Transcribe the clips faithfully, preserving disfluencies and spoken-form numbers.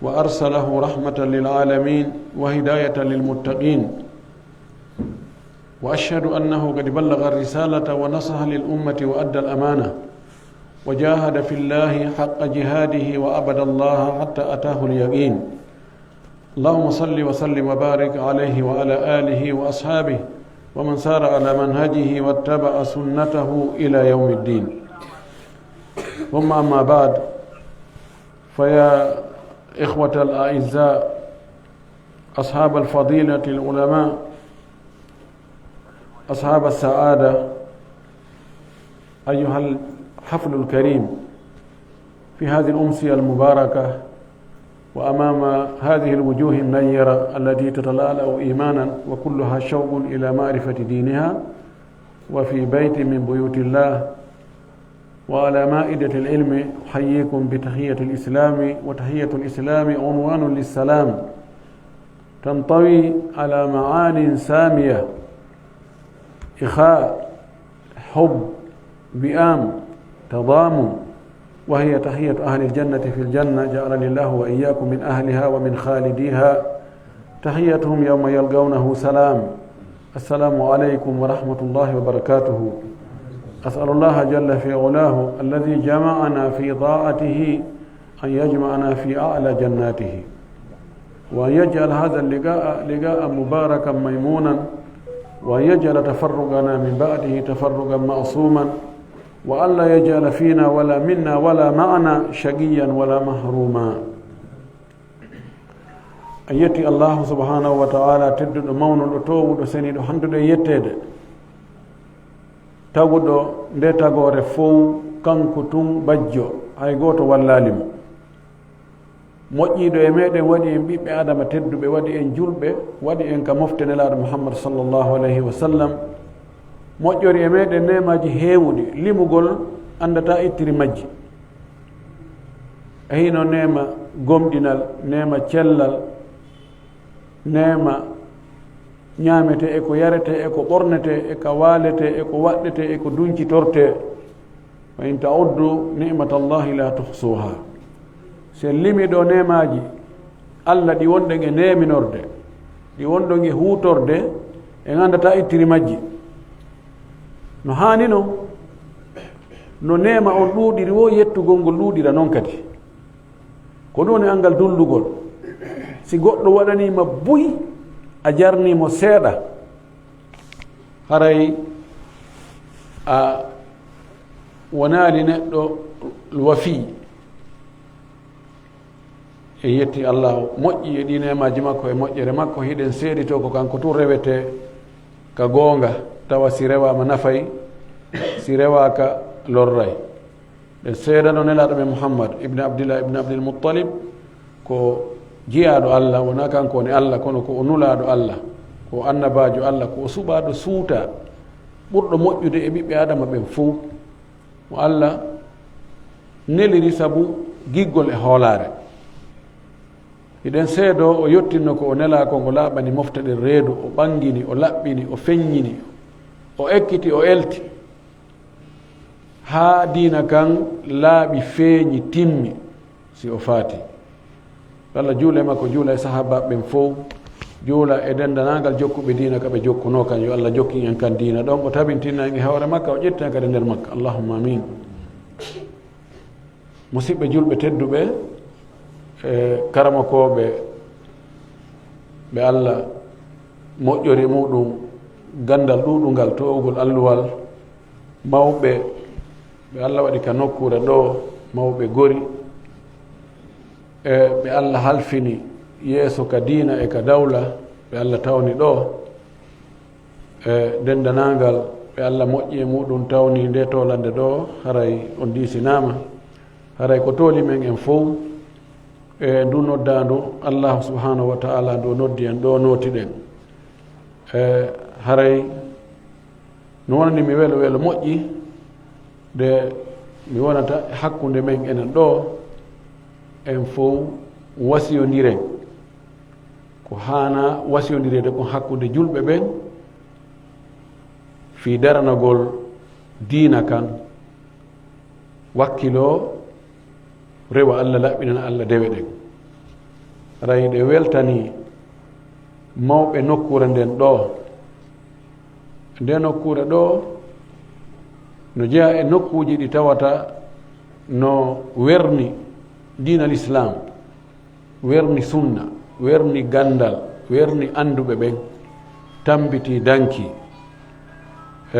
وأرسله رحمة للعالمين وهداية للمتقين، وأشهد أنه قد بلغ الرسالة ونصح للأمة وأدى الأمانة وجاهد في الله حق جهاده وعبد الله حتى أتاه اليقين. اللهم صل وسلم وبارك عليه وعلى آله وأصحابه ومن سار على منهجه واتبع سنته إلى يوم الدين. ثم أما بعد، فيا إخوة الأعزاء، أصحاب الفضيلة العلماء، أصحاب السعادة، أيها الحفل الكريم، في هذه الأمسية المباركة وأمام هذه الوجوه النيرة التي تتلألأ إيمانا وكلها شوق إلى معرفة دينها، وفي بيت من بيوت الله، وعلى مائدة العلم، أحييكم بتحية الإسلام، وتحية الإسلام عنوان للسلام، تنطوي على معان سامية: إخاء، حب، وئام، تضامن، وهي تحية أهل الجنة في الجنة، جعلني الله وإياكم من أهلها ومن خالديها. تحيتهم يوم يلقونه سلام. السلام عليكم ورحمة الله وبركاته. أسأل الله جل في علاه الذي جمعنا في طاعته أن يجمعنا في أعلى جناته، وأن يجعل هذا اللقاء لقاء مباركا ميمونا، وأن يجعل تفرقنا من بعده تفرقا معصوما، وأن لا يجعل فينا ولا منا ولا معنا شقيا ولا محروما. En yetti Allahu subhanahu wa ta'ala, tedduɗo, mawnuɗo, toowuɗo, seniiɗo, handuɗo e yetteede, taguɗo nde tagoore fow, kanko tun bajjo, hay gooto wallaali mo. Moƴƴiiɗo e meɗen, waɗi en ɓiɓɓe Adama tedduɓe, waɗi en julɓe, waɗi en ka mofte Nelaaɗo Muhammad sallallahu alayhi wa sallam. Moƴƴori e meɗen neemaaji heewuɗi, limugol anndataa ittiri majji. E hino neema gomɗinal, neema cellal, neema ñaametee e ko yaretee, e ko ɓornetee, e ka waaletee, e ko waɗɗetee, e ko duncitortee. "Wa in ta'uddu ni'matallahi la tuhsuha." Si en limii ɗoo neemaaji Alla ɗi wonɗen e neeminorde, ɗi wonɗen e huutorde, en anndataa ittiri majji. No haani non, no neema on ɗuuɗiri woo, yettugol ngol ɗuuɗira non kadi. Ko ɗun woni anngal dullugol. Si goɗɗo waɗanii ma buy, a jarnii mo seeɗa, haray a wonaali neɗɗo wafii. En yetti Allahu moƴƴi e ɗii neemaaji makko e moƴƴere makko. Hiɗen seeditoo ko kanko tun rewetee ka goonga, tawa si rewaama nafay, si rewaaka lorray. Ɗen seedano Nelaaɗo men Muhammad ibn Abdillah ibn Abdil Muttalib ko jiyaaɗo Alla, wonaa kanko woni Alla, kono ko o nulaaɗo Alla, ko o annabaajo Alla, ko o suɓaaɗo suutaa, ɓurɗo moƴƴude e ɓiɓɓe Aadama ɓen fow, mo Alla neliri sabu giggol e hoolaare. Hiɗen seedoo o yottinno ko o nelaa kon, o laaɓani mofte ɗen reedu, o ɓanngini, o laɓɓini, o feññini, o ekkiti, o elti, haa diina kan laaɓi, feeñi, timmi, si o faati. Yo Alla juulu e makko, juula e sahaabaaɓe ɓen fow, juula e denndaangal jokkuɓe diina ka ɓe jokkunoo kan. Yo Alla jokkin en kan diina ɗon, o tabintina en e hoore makka, o ƴettina kadi nder makka. Allahumma amin. Musiɓɓe julɓe tedduɓe, e karamokooɓe ɓe Alla moƴƴori muɗum ganndal ɗuuɗungal, toowugol alluwal, mawɓe ɓe Alla waɗi ka nokkuure ɗoo, mawɓe gori, e ɓe Alla halfini yeeso ka diina e ka dawla, ɓe Alla tawni ɗoo, e denndaangal ɓe Alla moƴƴi e muɗum tawni ndee toolannde ɗoo, haray on diisinaama. Haray ko tooli men en fow e nduu noddaandu Allaahu subhaanahu wa ta'aalaa, ndu o noddi en ɗoo, nootiɗen. E haray no wonani mi welo welo moƴƴi, nde mi wonata e hakkunde men enen ɗoo, en fow wasiyondiren ko haanaa wasiyondireede kon hakkunde julɓe ɓen, fii daranagol diina kan, wakkiloo, rewa Alla, laɓɓinana Alla dewe ɗen. Haray ɗe weltanii mawɓe nokkuure nden ɗoo. Nde nokkuure ɗoo no jeyaa e nokkuuji ɗi tawata no werni diina Lislaam, werni sunna, werni ganndal, werni annduɓe ɓen, tambitii danki. E,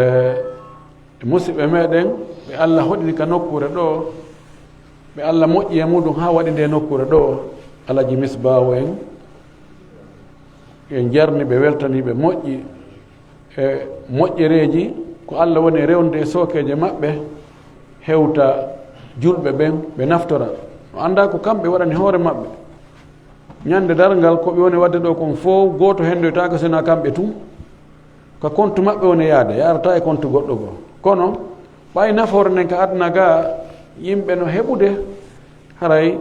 e musiɓɓe meɗen, ɓe Alla hoɗini ka nokkuure ɗoo, ɓe Alla moƴƴi e muɗum haa waɗi nde nokkuure ɗoo, Alaji Misbaawo en, en jarni ɓe, weltanii ɓe moƴƴi, e moƴƴereeji ko Alla woni e rewnude e sookeeje maɓɓe, hewta julɓe ɓen, ɓe naftora. No anndaa ko kamɓe waɗani hoore maɓɓe. Ñande darngal, ko ɓe woni waɗde ɗoo kon fow, gooto henndoytaaka so wonaa kamɓe tun. Ka kontu maɓɓe woni yaade, yaarataa e kontu goɗɗo goo. Kono, ɓay nafoore nden ka aduna gaa, yimɓe no heɓude, haray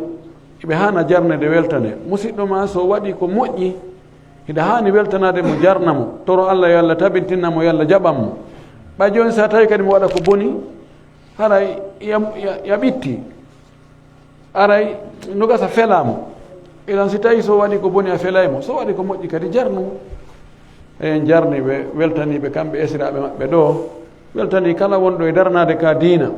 hiɓe haana jarneede, weltanee. Musiɗɗo maa so waɗii ko moƴƴi, hiɗa haani weltanaade mo, jarna mo, toro Alla yo Alla tabintinna mo, yo Alla jaɓan mo. Ɓay jooni so a tawii kadi mo waɗa ko boni, haray ya, ya, ya ɓitti. Aray, no gasa felaa mo. Idan si tawii so waɗii ko boni a felay mo, so waɗii ko moƴƴi kadi jarnu mo. En jarni ɓe, weltanii ɓe kamɓe esiraaɓe maɓɓe ɗoo, weltanii kala wonɗo e daranaade ka diina,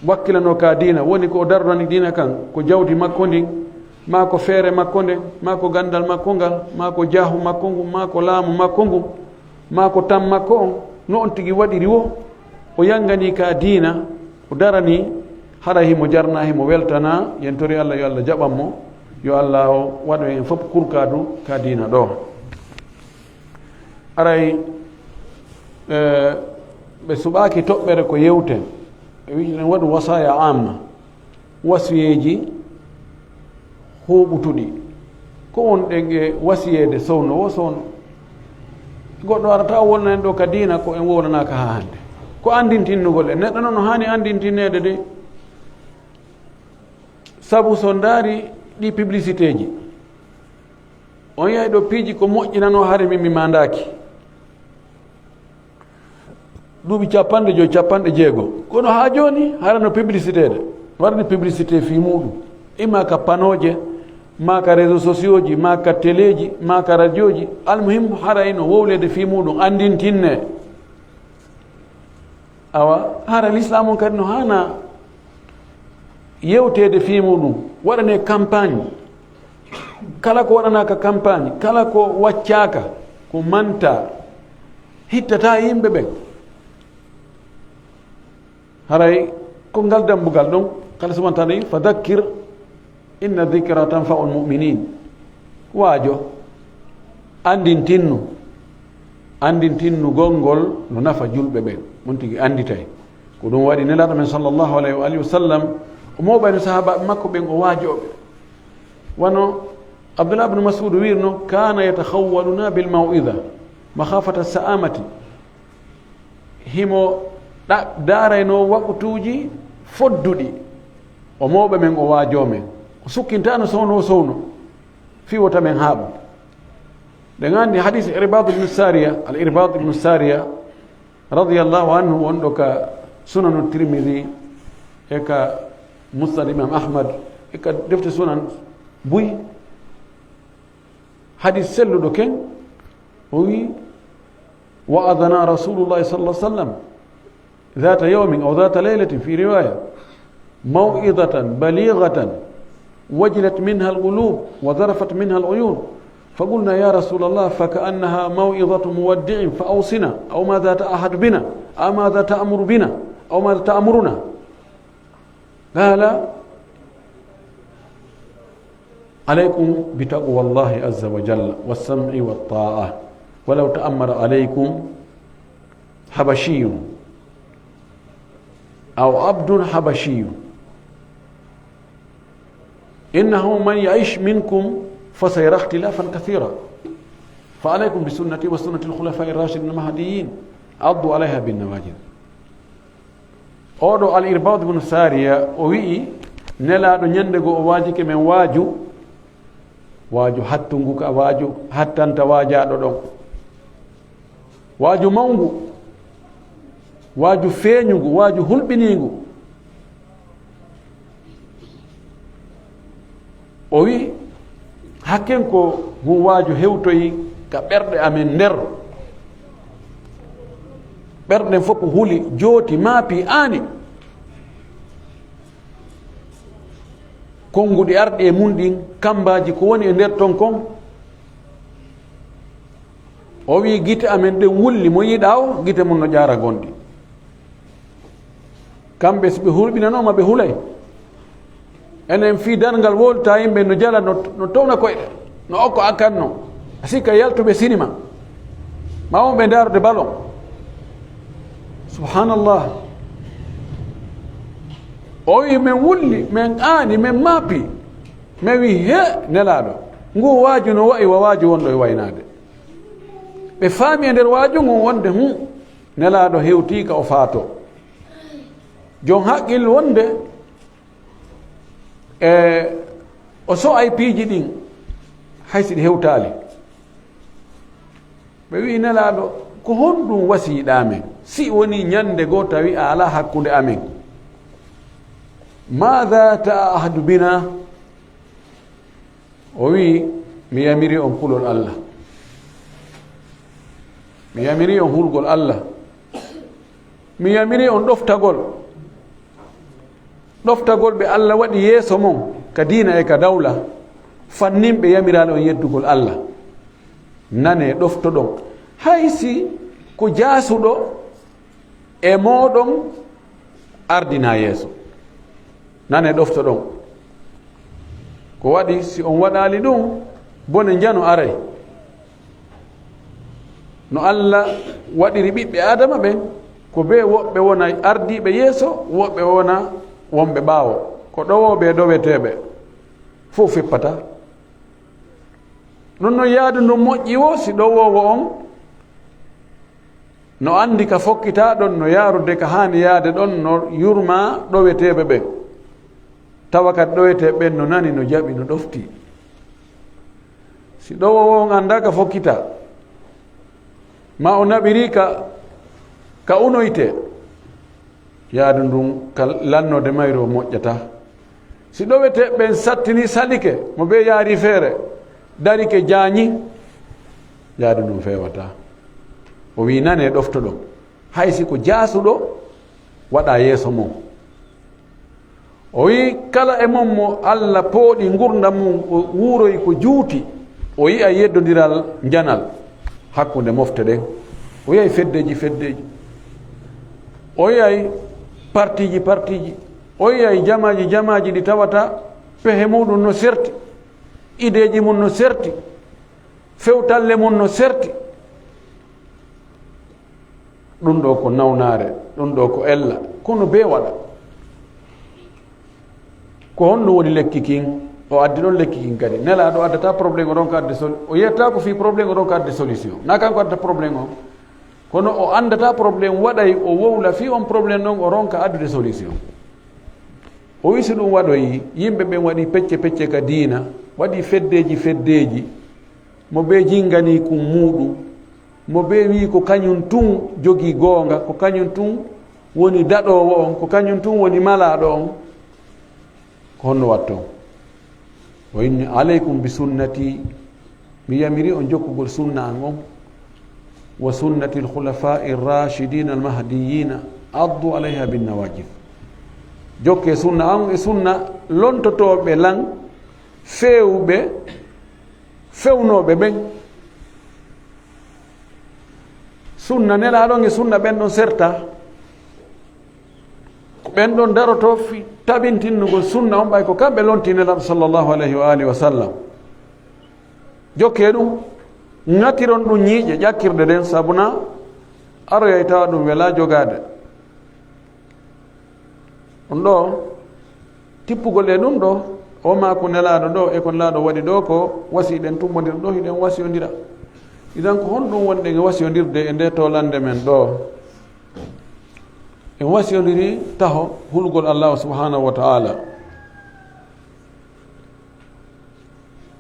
wakkilanoo ka diina, woni ko o darorani diina kan, ko jawdi makko ndin, maa ko feere makko nden, maa ko ganndal makko ngal, maa ko jaahu makko ngun, maa ko laamu makko ngun, maa ko tan makko on, no on tigi waɗiri woo, o yannganii ka diina, o daranii, hara himo jarnaa, himo weltanaa, yen tori Alla yo Alla jaɓan mo, yo Alla o waɗu en fof kurkaadu ka diina ɗoo. Aray, e, ɓe suɓaaki toɓɓere ko yewten, ɓe wi'i en waɗu wasaaya amma. Wasiyeeji huuɓutuɗi. Ko wonɗen e wasiyeede sowno woo sowno. Goɗɗo arata o wolna en ɗoo ka diina ko en wolnanaaka haa hannde. Ko anndintinnugol en. Neɗɗo noon no haani anndintinneede de. Sabu so ndaari ɗi publicité ji, on yi'ay ɗoo piiji ko moƴƴinanoo hare min mi maandaaki. Duuɓi capanɗe joy, capanɗe jeego. Kono haa jooni, hara no publicité de. Waɗani publicité fii muuɗum. Imma ka panooje, maa ka réseaux sociaux ji, maa ka téléji, maa ka radioji. Almuhim, haray no wowleede fii muuɗum, anndintinne. Awa, hara l'islam on kadi no haana yewteede fii muuɗum, waɗanee campagne. Kala ko waɗanaaka campagne, kala ko waccaaka, ko manta, hittataa yimɓe ɓen. Haray ko ngal dambugal ɗon, kala so wonta ni, "Fa dakkir, inna dikra tanfa'ul mu'minin." Waajo, anndintinnu, anndintinnugol ngol no nafa julɓe ɓen. On tigi annditay. Ko ɗum waɗi Nelaaɗo men sallallahu alayhi wa alihi wa sallam, o mooɓayno sahaabaaɓe makko ɓen, o waajooɓe. Wano Abdullah ibn Mas'ud wiirno, "Kana yatakhawwaluna bil maw'iza makhafata sa'amati." Himo ɗa-, daarayno waqtuuji fodduɗi. O mooɓe men, o waajoo men. O sukkintaano sowno sowno. Fii wota men haaɓu. Ɗen anndi hadis Irbad ibn Sariya, al Irbad ibn Sariya, radiyallahu anhu, wonɗo ka Sunanu Tirmidhi, e ka Musnad Imam Ahmad, e ka defte Sunan buy. Hadis selluɗo ken, o wi, "Wa'adhana Rasulullahi sallallahu alaihi wasallam ذات يوم أو ذات ليلة في رواية موعظة بليغة وجلت منها القلوب وذرفت منها العيون، فقلنا يا رسول الله فكأنها موعظة مودع فأوصنا أو ماذا تعهد بنا أو ماذا تأمر بنا أو ماذا تأمرنا؟" قال: "عليكم بتقوى الله عز وجل والسمع والطاعة، ولو تأمر عليكم حبشي أو عبد حبشي، إنه من يعش منكم فسيرى اختلافا كثيرا، فعليكم بسنتي وسنة الخلفاء الراشدين المهديين، عضوا عليها بالنواجذ." Oɗo Al-Irbad ibn Sariya, o wi'i, Nelaaɗo ñande goo o waajike men waaju, waaju hattungu ka waaju hattanta waajaaɗo ɗon. Waaju mawngu, waaju feeñungu, waaju hulɓiniingu. O wi'i, Hakken ko ngun waaju hewtoyi ka ɓerɗe amen nder. Ɓerɗe ɗen fof huli, jooti, maapi, aani. Konnguɗi arɗi e mun ɗin, kammbaaji ko woni e nder ton kon. O wi'i, gite amen ɗen wulli, mo yiɗaa o, gite mun no ƴaara gonɗi. Kamɓe, si ɓe hulɓinanooma, ɓe hulay. Enen fii darngal wowlata yimɓe no jala, no, no towna koyɗe, no okko akkanno. A sikka yaltuɓe sinima, ma wonɓe ndaarude balon. Subhanallah. O wi'i, men wulli, men aani, men maapi. Men wi'i, he, Nelaaɗo, ngu waaju no wa'i wa waaju wonɗo e waynaade. Ɓe faami e nder waaju ngun wonde, hum, Nelaaɗo hewtii ka o faatoo. Jon haqqil wonde, e, o so'ay piiji ɗin, hay si ɗi hewtaali. Ɓe wi'i, Nelaaɗo, ko honɗun wasiyiɗaa men? Si wonii ɲande goo tawi a alaa hakkunde amen. Maada ta'ahadu bina? O wi'i, mi yamirii on kulol Alla. Mi yamirii on hulgol Alla. Mi yamirii on ɗoftagol. Ɗoftagol ɓe Alla waɗi yeeso mon ka diina e ka dawla. Fannin ɓe yamiraali on yeddugol Alla. Nanee, ɗoftoɗon. Hay si ko jaasuɗo e mooɗon ardinaa yeeso. Nanee, ɗoftoɗon. Ko waɗi, si on waɗaali ɗun, bone njano aray. No Alla waɗiri ɓiɓɓe Aadama ɓen, ko bee woɓɓe wona ardiiɓe yeeso, woɓɓe wona wonɓe ɓaawo. Ko ɗowooɓe e ɗoweteeɓe fow feppataa. Ɗun non yaadu ndun moƴƴi woo si ɗowoowo on no anndi ka fokkitaa ɗon, no yaarude ka haani yaade ɗon, no yurmaa ɗoweteeɓe ɓen. Tawa kadi ɗoweteeɓe ɓen no nani, no jaɓi, no ɗoftii. Si ɗowoowo on anndaa ka fokkitaa, maa o naɓirii ka, ka unoytee, yaadu ndun ka lannoode mayru o moƴƴataa. Si ɗoweteeɓe ɓen sattinii, salike, mo bee yaari feere, darike, jaanyi, yaadu ndun feewataa. O wi'i, nanee, ɗoftoɗon. Hay si ko jaasuɗo waɗaa yeeso mon. O wi'i, kala e mon mo Alla pooɗi ngurndan mun, o wuuroyi ko juuti, o yi'ay yeddondiral njanal hakkunde mofte ɗen. O yi'ay feddeeji feddeeji. O yi'ay partiiji partiiji. O yi'ay jamaaji jamaaji ɗi tawata pehe muɗum no serti, ideeji mun no serti, fewtalle mun no serti. Ɗun ɗoo ko nawnaare, ɗun ɗoo ko ella, kono bee waɗa. Ko honɗun woni lekki kin? O addi ɗon lekki kin kadi. Nelaaɗo addataa problème, o ronka adde sol-, o yettaako fii problème, o ronka adde solution. Naa kanko addata problème on. Kono o anndataa problème, waɗay o wowla fii on problème ɗon, o ronka addude solution. O wi'i si ɗun waɗoyi, yimɓe ɓen waɗi pecce pecce ka diina, waɗi feddeeji feddeeji, mo bee jinganii kun muuɗum, mo bee wi'i ko kaɲun tun jogii goonga, ko kaɲun tun woni daɗoowo on, ko kaɲun tun woni malaaɗo on, ko honno watton? O inni, alaykum bi sunnati, mi yamiri on jokkugol sunna an on, wa sunnati al khulafa'i ar-rashidin al-mahdiyyin, addu alayha bin nawajid. Jokkee sunna an e sunna lontotooɓe lan, feewɓe, fewnooɓe ɓen. Sunna Nelaaɗo on e sunna ɓen ɗon serta. Ko ɓen ɗon daroto fii tabintinnugol sunna on, ɓay ko kamɓe lontii Nelaaɗo sallallahu alayhi wa alihi wa sallam. Jokkee ɗun, ŋatiron ɗun ɲiiƴe ƴakkirɗe ɗen, sabuna aroyay tawa ɗun welaa jogaade. Ɗun ɗoo, tippugol e ɗun ɗoo, o maaku Nelaaɗo ɗoo, e ko Nelaaɗo waɗi ɗoo, ko wasii ɗen tummbondira ɗoo, hiɗen wasiyondira. Idan, ko honɗun wonɗen e wasiyondirde e ndee toolannde men ɗoo? En wasiyondiri taho hulugol Allaahu subhaanahu wa ta'aala.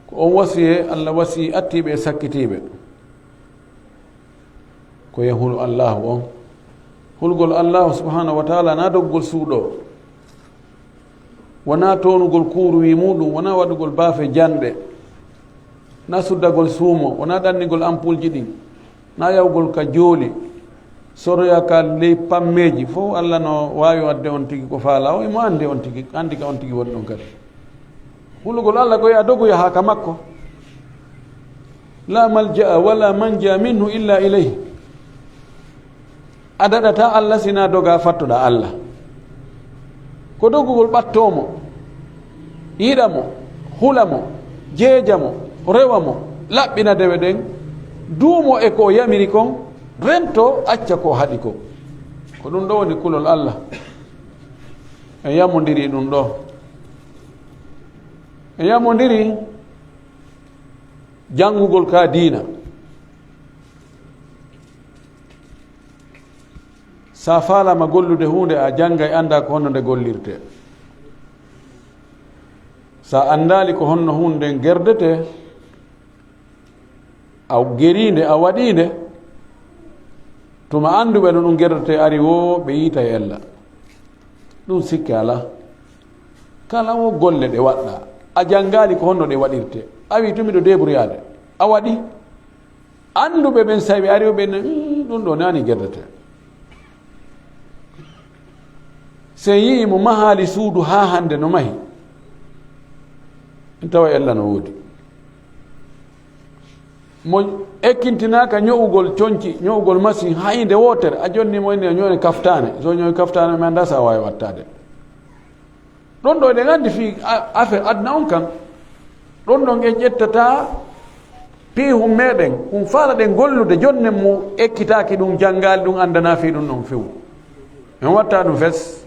Ko on wasiyee Alla wasii attiiɓe e sakkitiiɓe. Ko yo hulu Allaahu on. Hulugol Allaahu subhaanahu wa ta'aala, naa doggol suuɗo, wonaa toonugol kuuruwii muuɗum, wonaa waɗugol baafe janɗe. Na suddagol suumo, wonaa ɗannigol ampulji ɗin, na yahugol ka jooli, soroya ka ley pammeeji, fof Allah no waawi waɗde on tigi ko faalaa o, imo anndi on tigi, anndi ka on tigi woni ɗon kadi. Hulugol Allah ko yo a dogu yahaa ka makko. La malja'a wala manja minhu illa ilayh. A daɗataa Allah sinaa dogaa fattoɗaa Allah. Ko dogugol ɓattoo mo, yiɗa mo, hula mo, jeeja mo, rewa mo, laɓɓina dewe ɗen, duumo e ko o yamiri kon, rento acca ko o haɗi kon. Ko ɗum ɗo woni kulol Allah. En yamondiri ɗum ɗo. En yamondiri janngugol ka diina. Sa faalama gollude huunde, a janngay, annda ko honno nde gollirte. Sa anndaali ko honno huunde nden gerdete, a geriinde, a waɗiinde, tuma annduɓe no ɗum gerdete ari wo, ɓe yiita e ella. Ɗum sikke alaa. Kala wo golle ɗe waɗɗa, a janngaali ko honno ɗe waɗirte. A wi tun miɗo débrouillade. A waɗi. Annduɓe ɓen, sa ɓe ari, o ɓen, "Mm, ɗum ɗo naani gerdete." Si en yi'i mo mahaali suudu haa hannde no mahi, en tawa ella no woodi. Mo ekkintinaaka ño'ugol conci, ño'ugol machine, haa inde wootere, a jonni mo inde ño'e kaftaane. So ño'e kaftaane, mi anndaa so a waawi wattaade. Ɗon ɗo eɗen anndi fii a-, affaire aduna on kan. Ɗon ɗon en ƴettata piihun meɗen, kun faalaɗen gollude, jonnen mo ekkitaaki ɗum, janngaali ɗum, anndanaa fii ɗum ɗon few. En watta ɗum fes.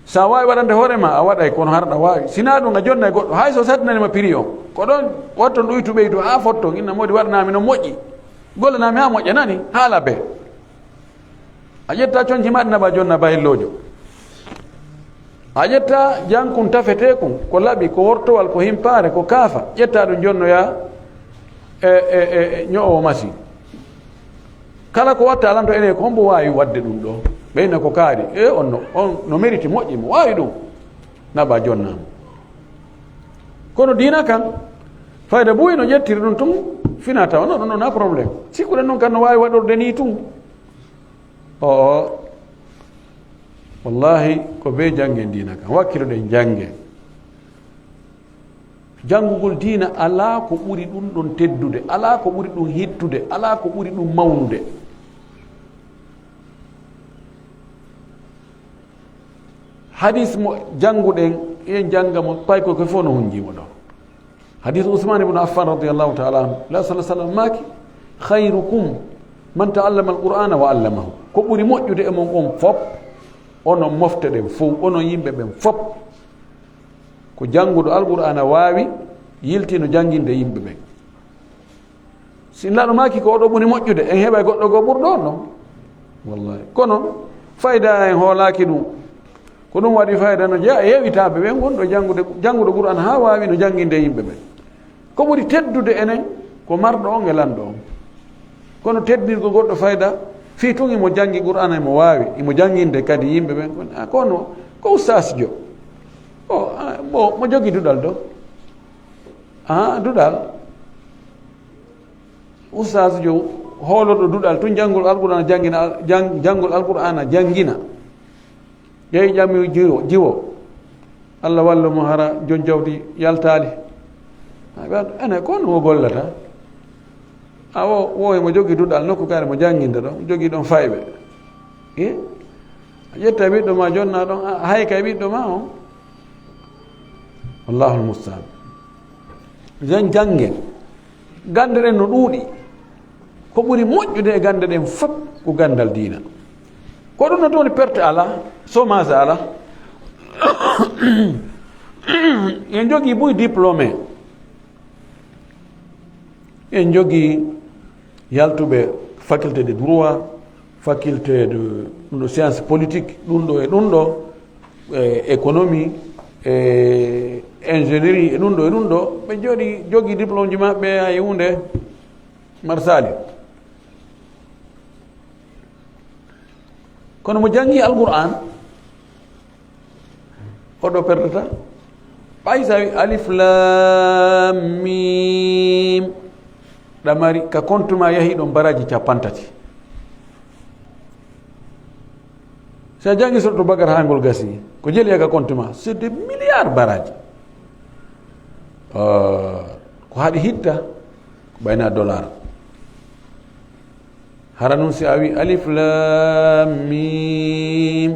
Sa waawi waɗande hoore ma, a waɗay, kono hara ɗa waawi. Sinaa ɗum, a jonnay goɗɗo. Hay so sattinani ma prix on, ko ɗon watton ɗuytu ɓeydu haa fotton. Inna moodi waɗanaa mi no moƴƴi. Gollanaa mi haa moƴƴa nani, haala be. A ƴetta conci ma ɗi naɓa jonna bahilloojo. A ƴetta jankun tafeteekun, ko laɓi, ko wortowal, ko himpaare, ko kaafa. Ƴetta ɗum jonnoya e, e, e, e ño'owo masi. Kala ko watta alanto ene ko hombo waawi waɗde ɗum ɗo. Ɓeyna ko kaari. E on no, on no mérite moƴƴi, mo waawi ɗum. Naɓa jonna mo. Kono diina kan, fayda buy no ƴettiri ɗum tun, fina tawa no, no, no, na problème. Sikkuɗen noon kan no waawi waɗorde nii tun. O, o, wallahi, ko be janngen diina kan. Wakkiloɗen janngen. Janngugol diina alaa ko ɓuri ɗum ɗon teddude, alaa ko ɓuri ɗum hittude, alaa ko ɓuri ɗum mawnude. Hadis mo jannguɗen, en jannga mo, pay ko ko fof no hunji mo ɗo. Hadis Usman ibn Affan radiyallahu ta'ala anhu. La sallallahu alaihi wasallam maaki, "Khairukum man ta'allama al-Qur'ana wa allamahu." Ko ɓuri moƴƴude e mon on fop, onon mofteɗen fof, onon yimɓe ɓen fop, ko jannguɗo Alqur'ana waawi, yiltino jannginde yimɓe ɓen. Si Nelaaɗo maaki ko oɗo ɓuri moƴƴude, en heɓay goɗɗo goo ɓurɗo on ɗon. Wallahi. Kono fayda en hoolaaki ɗum. Ko ɗum waɗi fayda no jeyaa e yeewitaaɓe ɓen, wonɗo janngude, jannguɗo Qur'an haa waawi no jannginde yimɓe ɓen. Ko ɓuri teddude enen ko marɗo on e lanɗo on. Kono teddinirgol goɗɗo fayda, fii tun imo janngi Qur'ana, imo waawi, imo jannginde kadi yimɓe ɓen. Kono, a, kono ko ustaasjo. O, a, mo, mo jogi duɗal ɗo. A, duɗal. Ustaasjo hoolorɗo duɗal tun janngol Alqur'aana janngina, jang-, janngol Alqur'aana janngina. Yehi ƴami jiwo, jiwo. Allah wallu mo hara jon jawdi yaltaali. Ay, ɓe, ene, ko no o gollata? A o, wo himo jogii duɗal nokku kare mo jannginta ɗon, jogii ɗon fayɓe. E? A ƴetta ɓiɗɗo ma jonna ɗon, a, hay kay ɓiɗɗo ma on. Wallahul musta'an. Jan-, janngen. Gannde ɗen no ɗuuɗi. Ko ɓuri moƴƴude e gannde ɗen fop ko ganndal diina. Ko ɗum no woni perte alaa, chômage alaa. En jogii buy diplômé. En jogii yaltuɓe faculté de droit, faculté de, ɗum ɗo science politique, ɗum ɗo e ɗum ɗo, e économie, e ingénierie, e ɗum ɗo e ɗum ɗo. Ɓe jooɗi, jogii diplôme ji maɓɓe, hay huunde marsaali. Kono mo janngi Alqur'aan, oɗo perdata. Ɓay so a wi alif lam mim, ɗa mari ka compte ma yahi ɗon baraji capantati. Si a jangi suratu Bakara haa ngol gasi, ko jeli ka compte ma, c'est des milliards baraji. Euh, ko haɗi hitta, ko ɓayna dollar. Hara nun si a wi alif lam mim,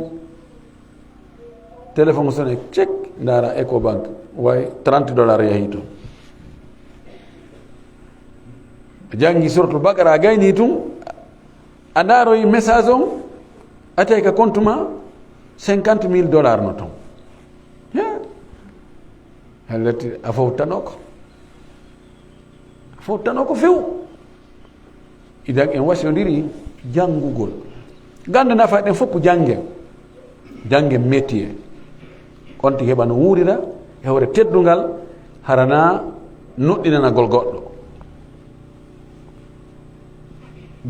téléphone sone, cek, ndara Ecobank, way trente dollars yahi ton. A jangi suratu Bakara, a gayni tun, a ndaroyi message on, a tawi ka compte ma cinquante mille dollars no ton. He? Hellati a fowtanoko. A fowtanoko few. Idan en wasiyondiri jangugol. Gande nafa ɗen fof ko jangen. Jangen métier. Konti heɓa no wuurira, e hoore teddungal, harana nuɗɗinanagol goɗɗo.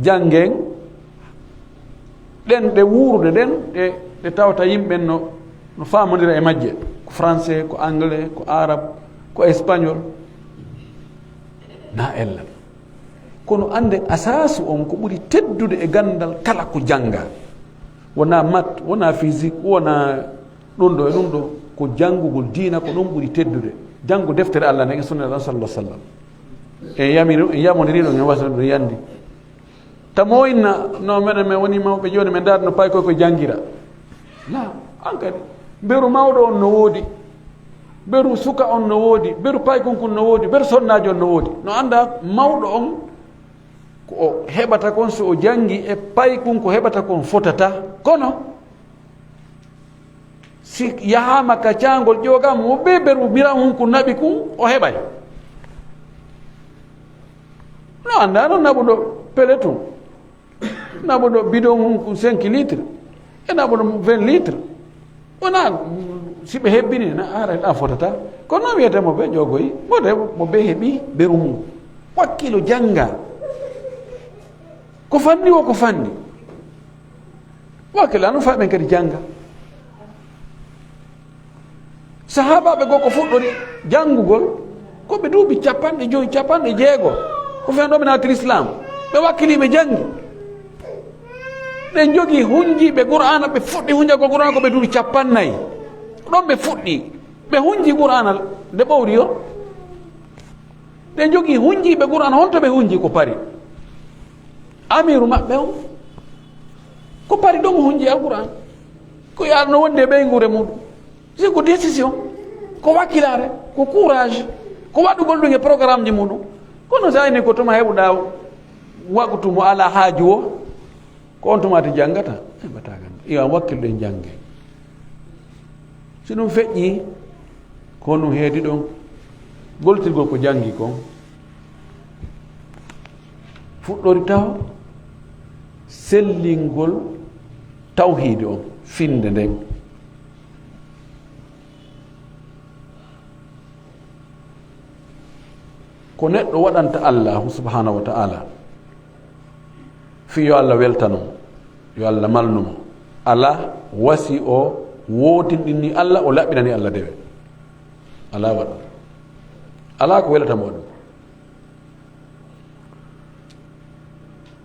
Jangen ɗen ɗe wuuruɗe ɗen, ɗe, ɗe tawata yimɓe no, no faamondira e majje. Ko français, ko anglais, ko arabe, ko espagnol. Na ella. Kono annden asaasu on ko ɓuri teddude e ganndal kala ko janngaa. Wonaa mat, wonaa physique, wonaa ɗum ɗo e ɗum ɗo, ko janngugol diina, ko ɗum ɓuri teddude. Janngo deftere Allah nden e sunna Allah sallallahu alaihi wasallam. En yamiri, en yamondiri ɗum, en wasano ɗum yandi. Tamo inna, no meɗen, men woni mawɓe jooni, men ndaarno paykoy ko janngira. La, an kadi, mberu mawɗo on no woodi, mberu suka on no woodi, mberu paykunkun no woodi, mberu sonnaajo on no woodi. No annda mawɗo on ko o heɓata kon, so o janngi e paykun ko heɓata kon fotata. Kono si yahaama ka caangol ƴoogama mo be mberu mbiran hun kun naɓi kun, o heɓay. No annda no naɓuɗo pele tun. Naɓuɗo bidon hun kun cinq litres, e naɓuɗo vingt litres. Wona si ɓe hebbini, na ara ɗa fotata. Kono no wiyete mo ɓe jogoyi, mo de, mo ɓe heɓi beru mum. Wakkilo jannga. Ko fanni o, ko fanni. Wakkilo anu fa ɓen kadi jannga. Sahaabaaɓe goo ko fuɗɗori janngugol, ko ɓe duuɓi capanɗe jowi, capanɗe jeego. Ko fen ɗo ɓe naati Lislaam. Ɓe wakkilii, ɓe janngi. Ɓe jogii hunjiiɓe Qur'aana, ɓe fuɗɗi hunjagol Qur'aana ko ɓe duuɓi capannay. Ɗon ɓe fuɗɗi. Ɓe hunji Qur'aana nde ɓowri yo. Ɓe jogii hunjiiɓe Qur'aana, honto ɓe hunji ko Pari. Amiiru maɓɓe on, ko Pari ɗon o hunji Alqur'aan. Ko yaarno wonde e ɓeynguure muɗum. Si ko décision, ko wakkilaare, ko courage, ko waɗugol ɗum e programme ji muɗum. Kono so ayni ko tuma heɓuɗa waktu mo alaa haaju o, ko on tuma ti janngata, heɓata ganda. Iyo, an wakkil ɗen jannge. Si ɗum feƴƴi, ko honɗum heedi ɗon? Goltirgol ko janngi kon. Fuɗɗori taho sellingol tawhiidi on, finnde nden. Ko neɗɗo waɗanta Allaahu subhaanahu wa ta'ala fii yo Allah weltano mo, yo Allah malnu mo. Alaa wasi o wootinɗinni Allah, o laɓɓinani Allah dewe. Alaa waɗa. Alaa ko welata mo ɗum.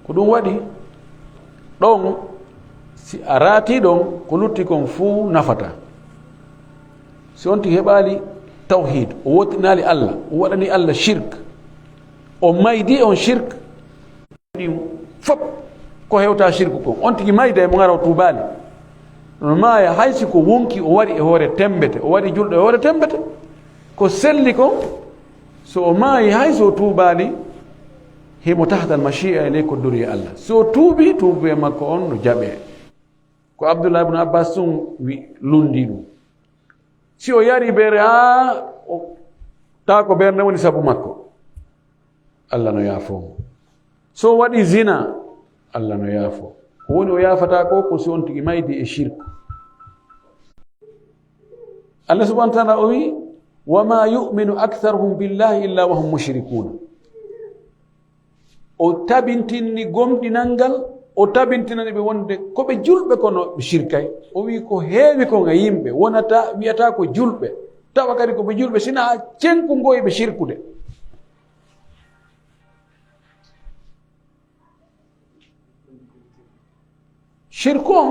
Ko ɗum waɗi ɗon, si a raatii ɗon, ko lutti kon fuu nafata. Si on tigi heɓaali tawhiid, o wootinaali Allah, o waɗani Allah shirk, o maydi on shirk, ɗin fop ko hewta shirku kon. On tigi mayde mo ngara o tuubaali. No maaya hay si ko wonki o waɗi e hoore tembete, o waɗi julɗo e hoore tembete. Ko selli kon, so o maayi hay so o tuubaali, himo tahtal mashi'a e ley koddoriyee Allah. So o tuubi, tuubuye makko on no jaɓee. Ko Abdullah ibn Abbas tun wi-, lundi ɗum. Si o yari beere haa o, taa ko beere nden woni sabu makko, Allah no yaafoo mo. So o waɗi zina, Allah no yaafoo. Ko woni o yaafataa ko, ko si on tigi maydi e shirk. Allah subhanahu wa ta'ala o wi, "Wa ma yu'minu aktharuhum billahi illa wa hum mushrikun." O tabintinni gomɗinal ngal, o tabintinani ɓe wonde ko ɓe julɓe kono ɓe shirkay. O wi ko heewi kon e yimɓe wonata, wiyata ko julɓe, Tawa kadi ko ɓe julɓe, sina cenkungoyi ɓe shirkude. Shirku on,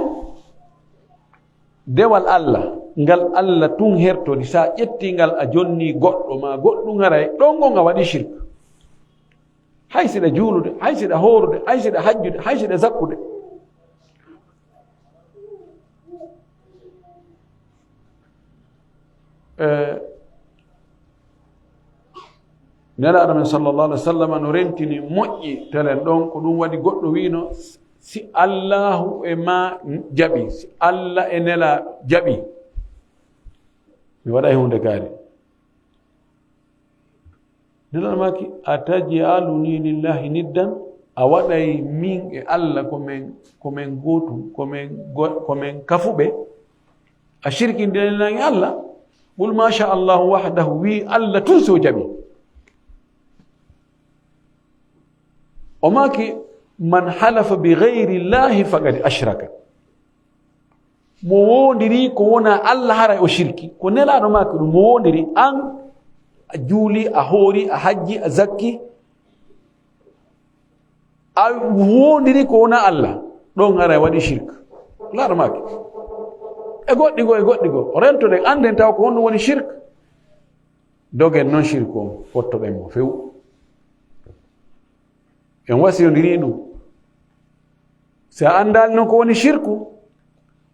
dewal Allah, ngal Allah tun hertori, sa ƴetti ngal a jonni goɗɗo ma goɗɗum, haray ɗon on a waɗi shirk. Hay siɗa juulude, hay siɗa hoorude, hay siɗa hajjude, hay siɗa zakkude. Eh, Nelaaɗo men sallallahu alaihi wasallam no rentini moƴƴi telen ɗon, ko ɗum waɗi goɗɗo wiino, "Si Allahu e ma jaɓi, si Allah e Nelaaɗo jaɓi, mi waɗay huunde kaari." Nelaaɗo maaki, "Ataj'aluni lillahi niddan?" A waɗay min e Allah ko men, ko men gootum, ko men go-, ko men kafuɓe? A shirkindinani Allah? Qul ma sha Allahu wahdahu, wi Allah tun so jaɓi. O maaki, "Man halafa bi ghayri Allahi faqad ashraka." Mo wondiri ko wona Allah, haray o shirki. Ko Nelaaɗo maaki ɗum, mo wondiri an, a juuli, a hoori, a hajji, a zakki, a wondiri ko wona Allah, ɗon haray waɗi shirk. Nelaaɗo maaki. E goɗɗi goo, e goɗɗi goo. Rentoɗen, annden taw ko honɗum woni shirk. Dogen non shirku on, fottoɗen mo few. En wasiyondiri ɗum. Si a anndaali non ko woni shirku,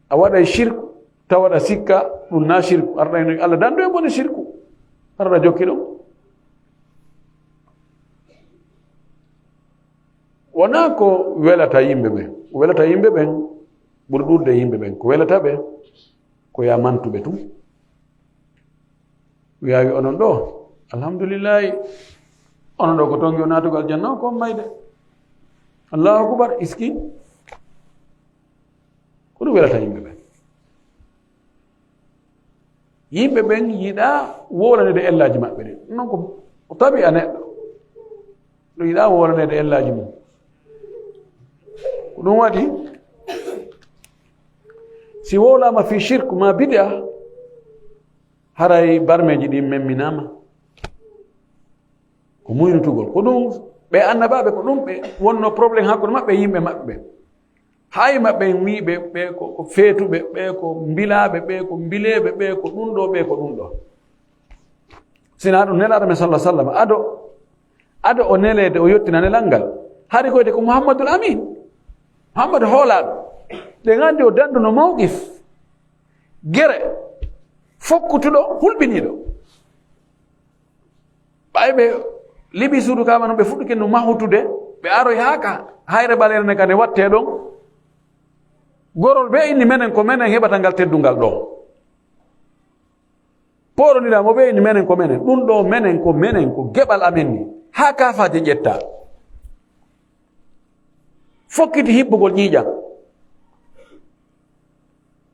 a waɗay shirku, tawa aɗa sikka ɗum na shirku. Arɗa no Allah dandu en bone shirku. Arɗa jokki ɗum. Wonaa ko welata yimɓe ɓen. Ko welata yimɓe ɓen, ɓuri ɗuuɗude yimɓe ɓen. Ko welata ɓe, ko ya mantuɓe tun. Wiya wi onon ɗo, alhamdulillahi, onon ɗo ko tongi o naatugo aljanna o ko on mayde. Allahu akbar, iski. Ko ɗum welata yimɓe ɓen. Yimɓe ɓen yiɗa wowlanede ellaaji maɓɓe ɗin. Non ko, ko tabi'a neɗɗo. Ɗum yiɗa wowlanede ellaaji mum. Ko ɗum waɗi, si wowlama fi shirk ma bid'a, haray barmeeji ɗin memminaama. Ko muynutugol. Ko ɗum ɓe annabaaɓe, ko ɗum ɓe wonno problème hakkunde maɓɓe e yimɓe maɓɓe ɓen. Hay maɓɓe en wiiɓe, ɓe ko, ko feetuɓe, ɓe ko mbilaaɓe, ɓe ko mbileeɓe, ɓe ko ɗum ɗo, ɓe ko ɗum ɗo. Sina ɗum Nelaaɗo men sallallahu alaihi wasallam, ado, ado o neleede, o yottina nelal ngal. Hari koyde ko Muhammadul Amin. Muhammadu hoolaaɗo. Ɗen anndi o danduno mawqif. Gere. Fokkutuɗo, hulɓiniiɗo. Ɓay ɓe liɓi suudu Kaaba non, ɓe fuɗɗike no mahutude, ɓe aroy haa ka hayre ɓaleere nden ka nde wattee ɗon. Gorol ɓe inni menen ko menen heɓata ngal teddungal ɗo. Poorondiraa mo ɓe inni menen ko menen. Ɗum ɗo menen ko menen, ko geɓal amen ni. Haa kaafaaje ƴettaa. Fokkiti hibbugol ƴiiƴam.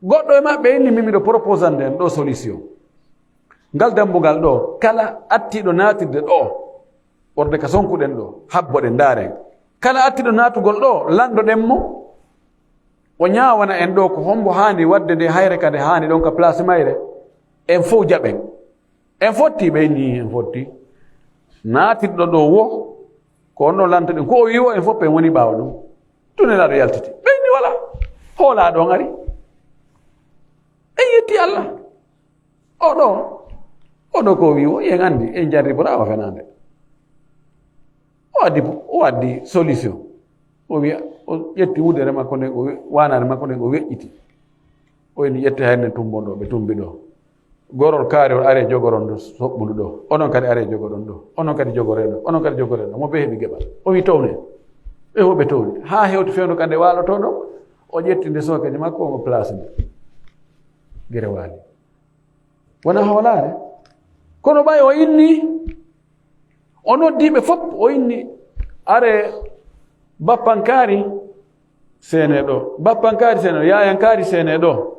Goɗɗo e maɓɓe inni, "Min miɗo proposande en ɗo solution. Ngal dambugal ɗo, kala attiiɗo naatirde ɗo, ɓorde ka sonkuɗen ɗo, habboɗen, ndaaren. Kala attiiɗo naatugol ɗo, landoɗen mo, o ñaawana en ɗo ko hombo haani waɗde nde hayre ka nde haani ɗon ka place mayre, en fow jaɓen." En fotti, ɓe inni en fotti. Naatirɗo ɗo wo, ko on ɗon lantoɗen. Ko o wi wo, en fof en woni ɓaawo ɗum. Tun Nelaaɗo yaltiti. Ɓe inni wala. Hoolaaɗo on ari. En yetti Allah. O ɗo, o ɗo ko o wi wo, en anndi, en jarriboraama fenaande. O addi, o addi solution. O wiya, o ƴetti wudere makko nden, o wi-, waanaare makko nden, o weƴƴiti. O inni, "Ƴette hayre nden tumbon ɗo," ɓe tumbi ɗo. Gorol kaari on, "Are jogoron ɗo soɓɓundu ɗo. Onon kadi are jogoɗon ɗo. Onon kadi jogoree ɗo. Onon kadi jogoree ɗo." Mo be heɓi geɓal. O wi, "Towne." Ɓe fof ɓe towni. Haa hewti fewndo ka nde waaloto ɗo. O ƴetti nde sookeeji makko, o place nde. Gere waali. Wona hoolaare. Kono ɓay o inni, o noddi ɓe fof, o inni, "Are bappankaari sene ɗo, bappankaari sene ɗo, yaayankaari sene ɗo."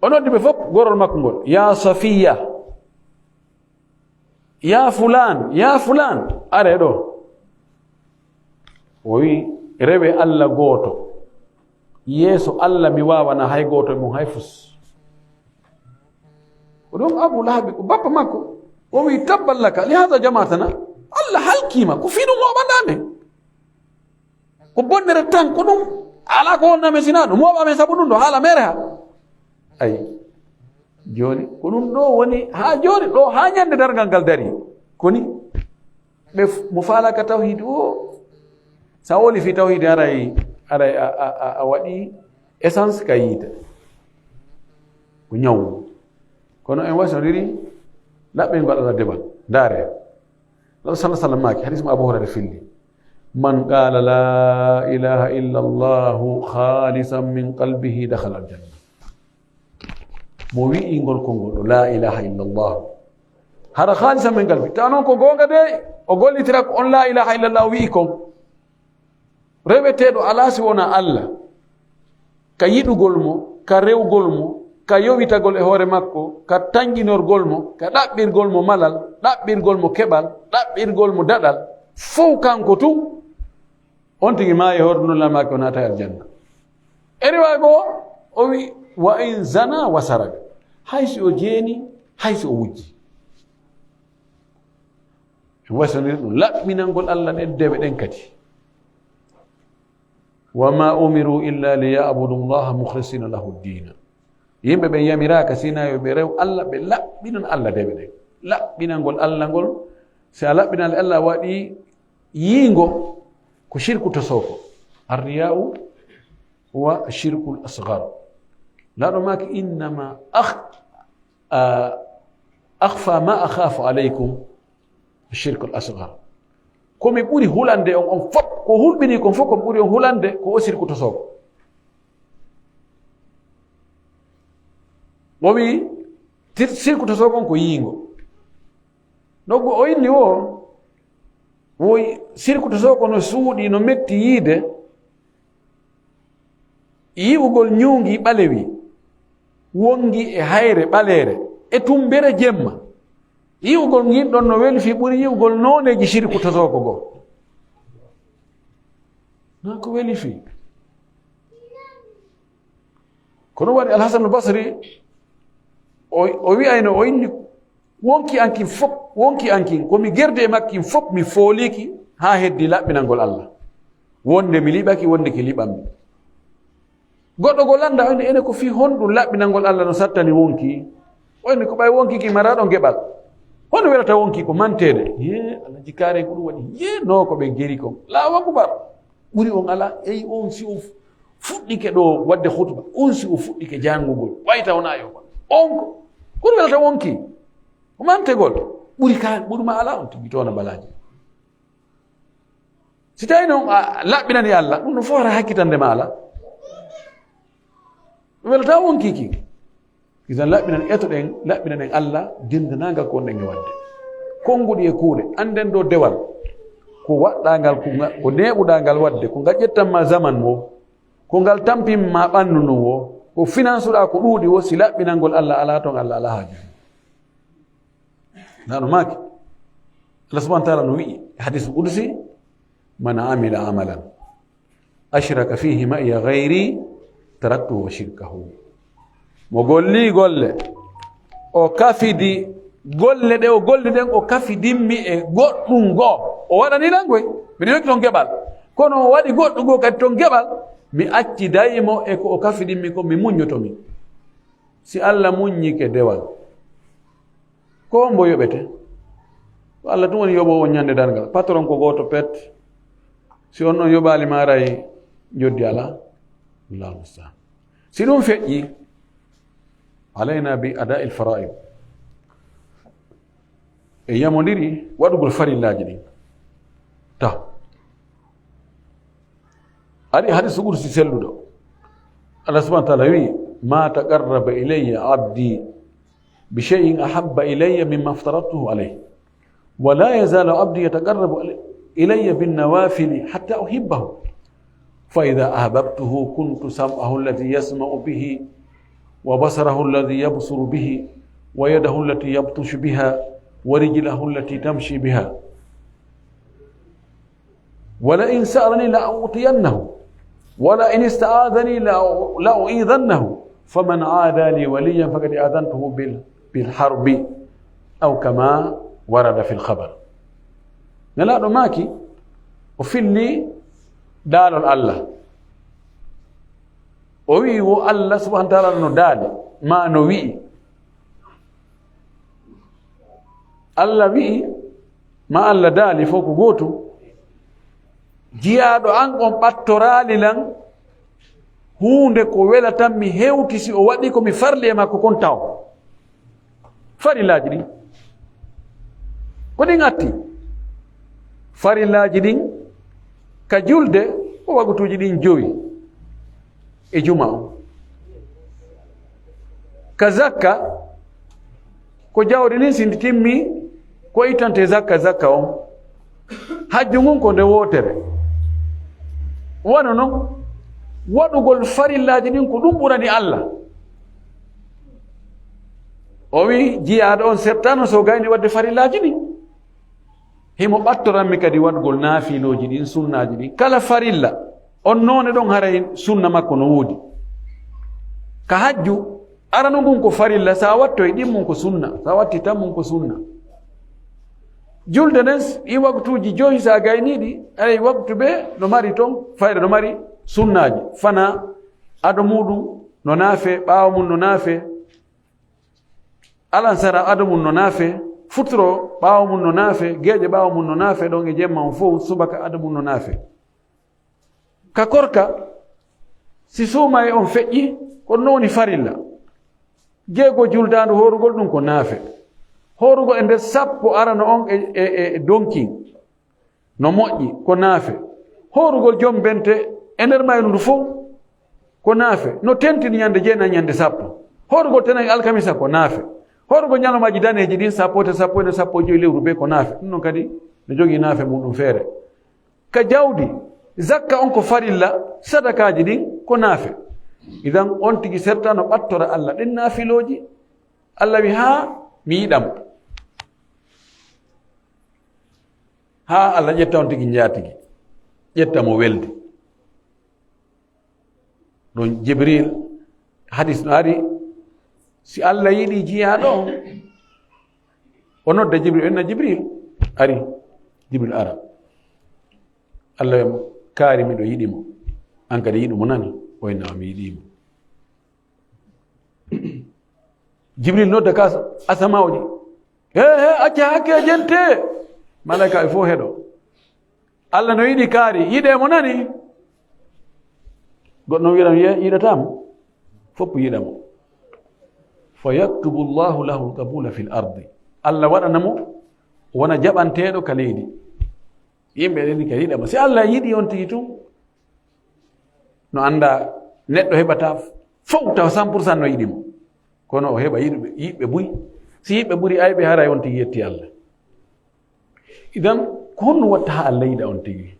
O noddi ɓe fof, gorol makko ngol, "Ya Safiya, ya fulaan, ya fulaan, are ɗo." O wi, "Rewe Allah gooto. Yeeso Allah mi waawana hay gooto e mum hay fus." Ko ɗum Abu Lahabi, ko bappa makko, o wi: "Tabban laka, li hada jamatana." Allah halkima, ko fii ɗum mooɓanɗa men. Ko bonnere tan, ko ɗum. Alaa ko wonna men sinaa ɗum. Mooɓa men sabu ɗum ɗo, haala mere ha. Ay. Jooni, ko ɗum ɗo woni, haa jooni ɗo, haa ñande darngal ngal dari. Koni, ɓe f-, mo faalaka tawhid o, sa woli fi tawhid, aray, aray a, a, a, a waɗi essence ka yiite. Ko ñaw. Kono en wasoniri laɓɓingol Allah debal. Ndaare. Law sallallahu alaihi wasallam maaki, hadis mo Abu Hurairah filli: "Man qala la ilaha illa Allahu khalisan min qalbihi dakhala al-jannah." Mo wi'i ngol konngol ɗo, "La ilaha illa Allah." Hara khalisan min qalbi. Tawa noon ko goonga de, o gollitira ko on la ilaha illa Allah wi'i kon. Reweteeɗo alaa si wonaa Allah, ka yiɗugol mo, ka rewgol mo, ka yowitagol e hoore makko, ka tanƴinorgol mo, ka ɗaɓɓirgol mo malal, ɗaɓɓirgol mo keɓal, ɗaɓɓirgol mo daɗal, fow kanko tun, on tigi maayi hoore ɗum, lamaaki o naata e aljanna. E riwaa goo, o wi: "Wa in zana wa saraka." Hay si o jeeni, hay si o wujji. Wasondir ɗum laɓɓinangol Allah ɗen dewe ɗen kadi. "Wa ma umiru illa li ya'budu Allaha mukhlisina lahu ddina." Yimɓe ɓen yamiraaka sina yo ɓe rew Allah, ɓe laɓɓinan Allah dewe ɗen. Laɓɓinangol Allah ngol, si a laɓɓinal Allah waɗi yiingo, ko shirku tosoko. Arriya'u wa shirkul asghar. Laɗo maaki: "Innama akh-, a, akhfa ma akhafu alaykum shirkul asghar." Ko mi ɓuri hulande on, on fop, ko hulɓini kon fop, ko mi ɓuri on hulande, ko o shirku tosoko. O wi, tir-, shirku tosoko on ko yiingo. Noggu o inni wo, wo shirku tosoko no suuɗi, no metti yiide, yi'ugol ñuungi ɓalewi, wongi e hayre ɓaleere, e tumbere jemma. Yi'ugol ngin ɗon no weli fii ɓuri yi'ugol nooneeji shirku tosoko go. Na ko weli fii. Kono waɗi Al-Hasan Al-Basri, o, o wi'ayno, o inni, "Wonki an kin fop, wonki an kin, ko mi gerdi e makkin fop, mi fooliki haa heddi laɓɓinangol Allah. Wonde mi liɓaki, wonde ki liɓammi." Goɗɗo go landa, o inni, "Ene ko fii honɗum laɓɓinangol Allah no sattani wonki?" O inni, "Ko ɓay wonki ki maraɗo geɓal. Hono welata wonki ko manteede?" Ye, Alhaji Kaare ko ɗum waɗi. Ye, no ko ɓe geri kon. Allahu akbar. Ɓuri on ala, eyi on si o fuɗɗike ɗo waɗde khutba, on si o fuɗɗike jangugol, wayta wona yo ba. On ko, kono welata wonki, ko mantegol, ɓuri ka, ɓuri ma ala, on tigi toona balaji. Si tawi noon a laɓɓinani Allah, ɗum no fof hara hakkitande ma ala. Ɗum welata wonki ki. Idan laɓɓinan, etoɗen, laɓɓinanen Allah, dendanaagal ko wonɗen e waɗde. Konnguɗi e kuuɗe, annden ɗo dewal. Ko waɗɗaa ngal, ko nga-, ko neeɓuɗaa ngal waɗde, ko ngal ƴettan ma zaman wo, ko ngal tampin ma ɓanndu ndun wo, ko finansuɗaa ko ɗuuɗi wo, si laɓɓinangol Allah alaa toon, Allah alaa haaju. Nano maaki. Allah subhanahu wa ta'ala no wi'i, hadis qudsi, "Man amila amalan ashraka fihi ma'iya ghayri taraktuhu wa shirkahu." Mo golli golle, o kafidi golle ɗe o golli ɗen, o kafidimmi e goɗɗum goo. O waɗani lan koy, miɗo yokki ton geɓal. Kono o waɗi goɗɗum goo kadi ton geɓal, mi acciday mo e ko o kafidimmi ko, mi muññoto mi. Si Allah muññike dewal, ko hombo yoɓete? Ko Allah tun woni yoɓoowo ñande darngal. Patron ko gooto pet. Si on ɗon yoɓaali ma, aray njoddi alaa. Allahu musta'an. Si ɗum feƴƴi, alayna bi ada'il fara'id. E yamondiri waɗugol farillaaji ɗin. Ta. Ari hadis qudsi selluɗo. Allah subhanahu wa ta'ala wi, "Ma taqarraba ilayya abdi bi shay'in ahabba ilayya mimma aftaradtuhu alayh. Wa la yazalu abdi yataqarrabu ilayya bin nawafili hatta uhibbahu. Fa idha ahbabtuhu kuntu sam'ahu alladhi yasma'u bihi, wa basarahu alladhi yabsuru bihi, wa yadahu allati yabtushu biha, wa rijlahu allati tamshi biha. Wa la in sa'alani la u'tiyannahu, wa la in ista'adhani la, la u'idhannahu, faman 'ada li waliyan faqad adhantuhu bil Fil harbi, aw kama warada fil khabar. Nelaaɗo maaki, o filli daalol Allah. O wi'i wo Allah subhanahu wa ta'ala no daali, ma no wi'i. Allah wi'i, ma Allah daali, fof ko gootum. Jiyaaɗo an on ɓattoraali lan huunde ko welatam mi hewti si o waɗi ko mi farli e makko kon taw. Farillaaji ɗin. Ko ɗin atti? Farillaaji ɗin ka julde ko wagutuuji ɗin jowi e juma on. Ka zakka, ko jawdi ndin si ndi timmi, ko ittante zakka, zakka on. Hajju ngun ko nde wootere. Wano non, waɗugol farillaaji ɗin ko ɗum ɓurani Allah. O wi jiyaaɗo on sertano so gayni waɗde farillaaji ɗin. Himo ɓattoranmi kadi waɗugol naafilooji ɗin, sunnaaji ɗin. Kala farilla, on noone ɗon haray sunna makko no woodi. Ka hajju, arano ngun ko farilla, sa wattoy ɗin mun ko sunna, sa watti tan mun ko sunna. Julde nden, ɗi waktuuji joyi sa gayni ɗi, ay waktu be no mari ton, fayda no mari sunnaaji. Fana ado muɗum no naafe, ɓaawo mun no naafe. Alansara ado mun no naafe, futuro ɓaawo mun no naafe, geeƴe ɓaawo mun no naafe, ɗon e jemma on fow, subaka ado mun no naafe. Ka korka, si suumaye on feƴƴi, ko ɗum woni farilla. Jeego juldaandu hoorugol ɗum ko naafe. Hoorugol e nder sappo arano on e, e, e, e donkin. No moƴƴi, ko naafe. Hoorugol jombente e nder mayru ndu fow, ko naafe. No tentini ñande jeenayi, ñande sappo. Hoorugol tenayi alkamisa, ko naafe. Hoorugol ñalawmaaji daneeji ɗin, sappo e tati, sappo e nayi, sappo e joyi lewru bee, ko naafe. Ɗum non kadi no jogii naafe muɗum feere. Ka jawdi, zakka on ko farilla, sadakaaji ɗin ko naafe. Idan on tigi serta no ɓattora Allah ɗin naafilooji. Allah wi, "Haa mi yiɗa mo." Haa Allah ƴetta on tigi njaatigi, ƴetta mo weldi. Ɗum Jibril, hadis no ari, si Allah yiɗi jiyaaɗo on, o nodda Jibril, o inna Jibril, ari, Jibril ara. Allah wiya mo, "Kaari, miɗo yiɗi mo." An kadi yiɗu mo nani, o inna, "Mi yiɗi mo." Jibril nodda ka asamaaji. "He, he, acca hakke, jente." Malaika e fof heɗo. Allah no yiɗi kaari, yiɗe mo nani. Goɗɗo wiran ye-, yiɗata mo. Fof yiɗa mo. Fa yaktubu Allahu lahu al-qabula fil ardi. Allah waɗana mo wona jaɓanteeɗo ka leydi. Yimɓe ɗen ka yiɗa mo. Si Allah yiɗi on tigi tun, no annda neɗɗo heɓata fow taw cent pour cent no yiɗi mo. Kono o heɓa yiɗuɓe, yiɓɓe buy. Si yiɓɓe ɓuri ayɓe, haray on tigi yetti Allah. Idan, ko honno watta haa Allah yiɗa on tigi?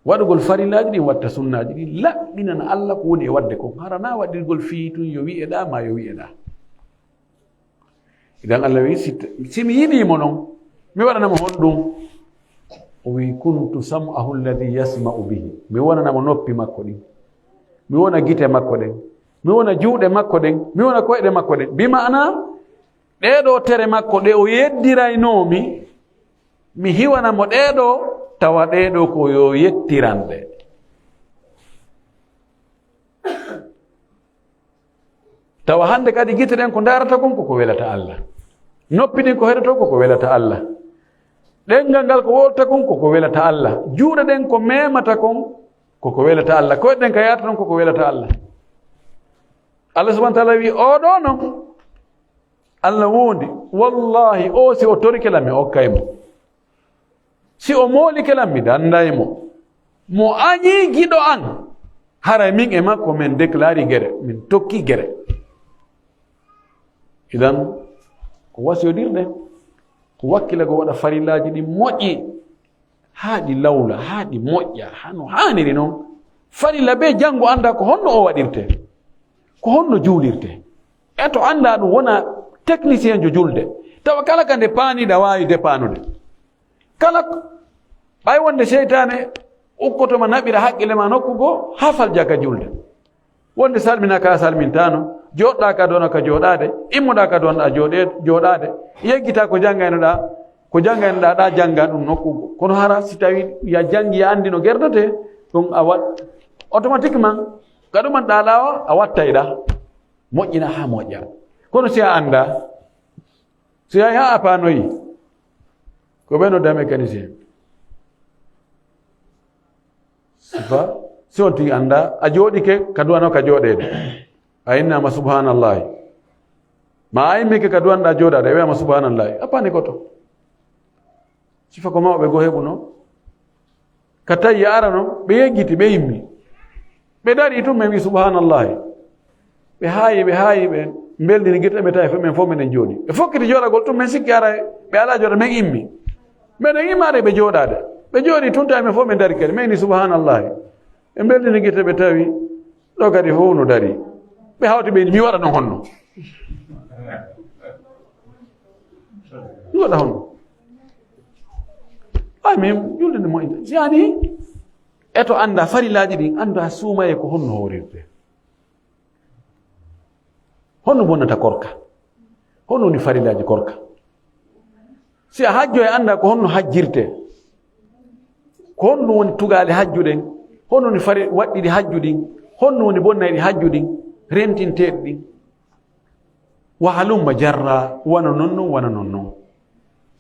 Waɗugol farillaaji ɗin, watta sunnaaji ɗin, laɓɓinana Allah ko woni e waɗde kon. Hara na waɗirgol fii tun yo wi'eɗa ma yo wi'eɗa. Idan Allah wi, "Si, si mi yiɗi mo non, mi waɗana mo honɗum?" O wi, "Kuntu sam'ahu alladhi yasma'u bihi." Mi wonana mo noppi makko ɗin. Mi wona gite makko ɗen. Mi wona juuɗe makko ɗen. Mi wona koyɗe makko ɗen. Bi ma'ana, ɗee ɗoo tere makko ɗe o yeddiraynoo mi, mi hiwana mo ɗee ɗoo, tawa ɗee ɗoo ko yo yettiran ɗe. Tawa hannde kadi gite ɗen ko ndaarata kon, koko welata Allah. Noppi ɗin ko heɗoto, koko welata Allah. Ɗenngal ngal ko wolta kon, koko welata Allah. Juuɗe ɗen ko memata kon, koko welata Allah. Koyɗe ɗen ka yaata ɗon, koko welata Allah. Allah subhanahu wa ta'ala wi, "Oo ɗoo non, Allah wondi. Wallahi, oo si o torike lan, mi okkay mo." Si o moolike lan, mi danday mo. Mo añii giɗo an, haray min e makko min deklari gere, min tokki gere. Idan, ko wasiyodirɗe, ko wakkila ko waɗa farillaaji ɗin moƴƴi, haa ɗi lawla, haa ɗi moƴƴa, hano haaniri non. Farilla be janngo annda ko honno o waɗirte, ko honno juulirte. E to annda ɗum, wona technicien jo julde. Tawa kala ka nde paaniɗa waawi dépanode. Kala, ɓay wonde seytaane ukkotoma naɓira haqqille ma nokku goo, haa falja ka julde. Wonde salmina ka salmintano, Jooɗɗaa ka dono ka jooɗaade, immoɗaa ka dono ɗaa jooɗe-, jooɗaade. Yeggitaa ko janngaynoɗaa, ko janngaynoɗaa ɗaa jannga ɗum nokku. Kono hara si tawii ya janngi ya anndi no gerdetee, ɗum a waɗ-, automatiquement, ka ɗuman ɗaa laawa, a wattay ɗaa. Moƴƴina haa moƴƴa. Kono si a anndaa, si a yaha a paanoyi, ko ɓe nodda mécanicien. Sifa, si on tigi anndaa, a jooɗike ka duwano ka jooɗeede. A innaama subhanallahi. Ma a immike ka duwanɗaa jooɗaade, a wi'aama subhanallahi. A paani koto. Sifa ko mawɓe goo heɓuno. Ka tawi arano, ɓe yeggiti, ɓe immi. Ɓe darii tun, men wi subhanallahi. Ɓe haayi, ɓe haayi, ɓe mbeldini gite, ɓe tawi men fof meɗen jooɗi. Ɓe fokkiti jooɗagol tun, men sikki ara ɓe alaa jooɗa, men immi. Meɗen immaade ɓe jooɗaade. Ɓe jooɗi tun, tawi men fof men dari kadi. Men ni subhanallahi. Ɓe mbeldini gite, ɓe tawi ɗo kadi fof no dari. Ɓe hawti ɓe ni, mi waɗa ɗon honno? Mi waɗa honno? Ay, min julde nde moƴƴa. Si yani, eto annda farilaaji ɗin, annda suumaye ko honno hoorirte. Honno bonnata korka? Honno woni farilaaji korka? Si a hajjo e annda ko honno hajjirte, ko honno woni tugaale hajju ɗen, honno woni fari-, waɗɗiɗi hajju ɗin, honno woni bonnayɗi hajju ɗin, rentinteeɗi ɗin. Wa halumma jarra, wano non non, wano non non.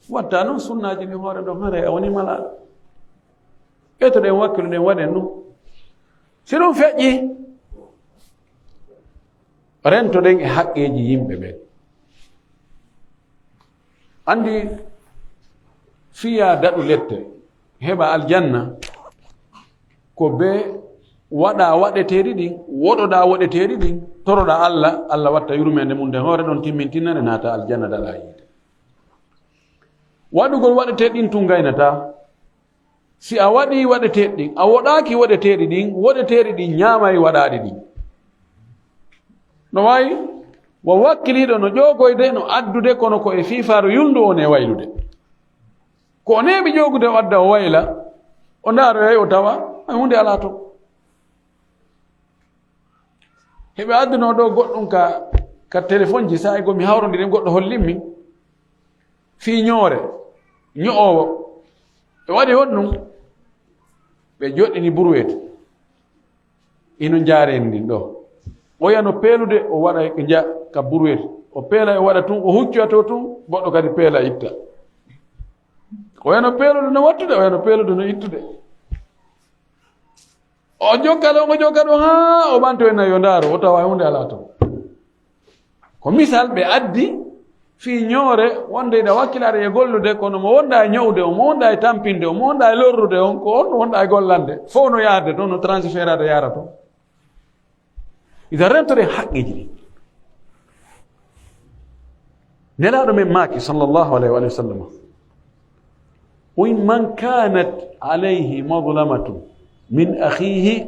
Watta non sunnaaji ɗin hoore ɗon, haray a woni malaaɗo. Etoɗen wakkiluɗen, waɗen ɗum. Si ɗum feƴƴi, rentoɗen e haqqeeji yimɓe ɓen. Anndi fiya daɗu lette, heɓa aljanna, ko be waɗa waɗeteeɗi ɗin, woɗoɗa woɗeteeɗi ɗin, toroɗa Allah, Allah watta yurmeende mum nden hoore ɗon timmintinane naata aljanna daɗa yiite. Waɗugol waɗeteeɗi ɗin tun gaynataa. Si a waɗii waɗeteeɗi ɗin, a woɗaaki woɗeteeɗi ɗin, woɗeteeɗi ɗin ñaamay waɗaaɗi ɗin. No waawi, wo wakkiliiɗo no ƴoogoyde, no addude, kono ko e fiifaaro yulndu o ne waylude. Ko o neeɓi ƴoogude o adda o wayla, o ndaaroyay o tawa, ay huunde alaa toon. Heɓe addunoo ɗoo goɗɗum ka, ka telefonji, saa'i goo mi hawrondiri, goɗɗo hollimmi fii ñoore, ño'oowo. Ɓe waɗi honɗum? Ɓe joɗɗini buruweeti. Ino njaareendi ndin ɗoo. Oya no peelude, o waɗa e nja-, ka buruweeti. O peela e waɗa tun, o huccoya to tun, goɗɗo kadi peela itta. Oya no peelude no wattude, oya no peelude no ittude. O jokka ɗon, o jokka ɗon, haa o ɓanto e nayo ndaaro, o tawa huunde alaa toon. Ko misal ɓe addi fii ñoore wonde ina wakkilaade e gollude, kono mo wonɗa e ño'ude on, mo wonɗa e tampinde on, mo wonɗa e lorrude on, ko on wonɗa e gollande. Fof no yaarde toon, no transféraade yaara toon. Ida rentoɗen haqqeeji ɗi. Nelaaɗo men maaki, sallallahu alayhi wa sallam, o wi, "Man kanat alayhi madlamatun min akhihi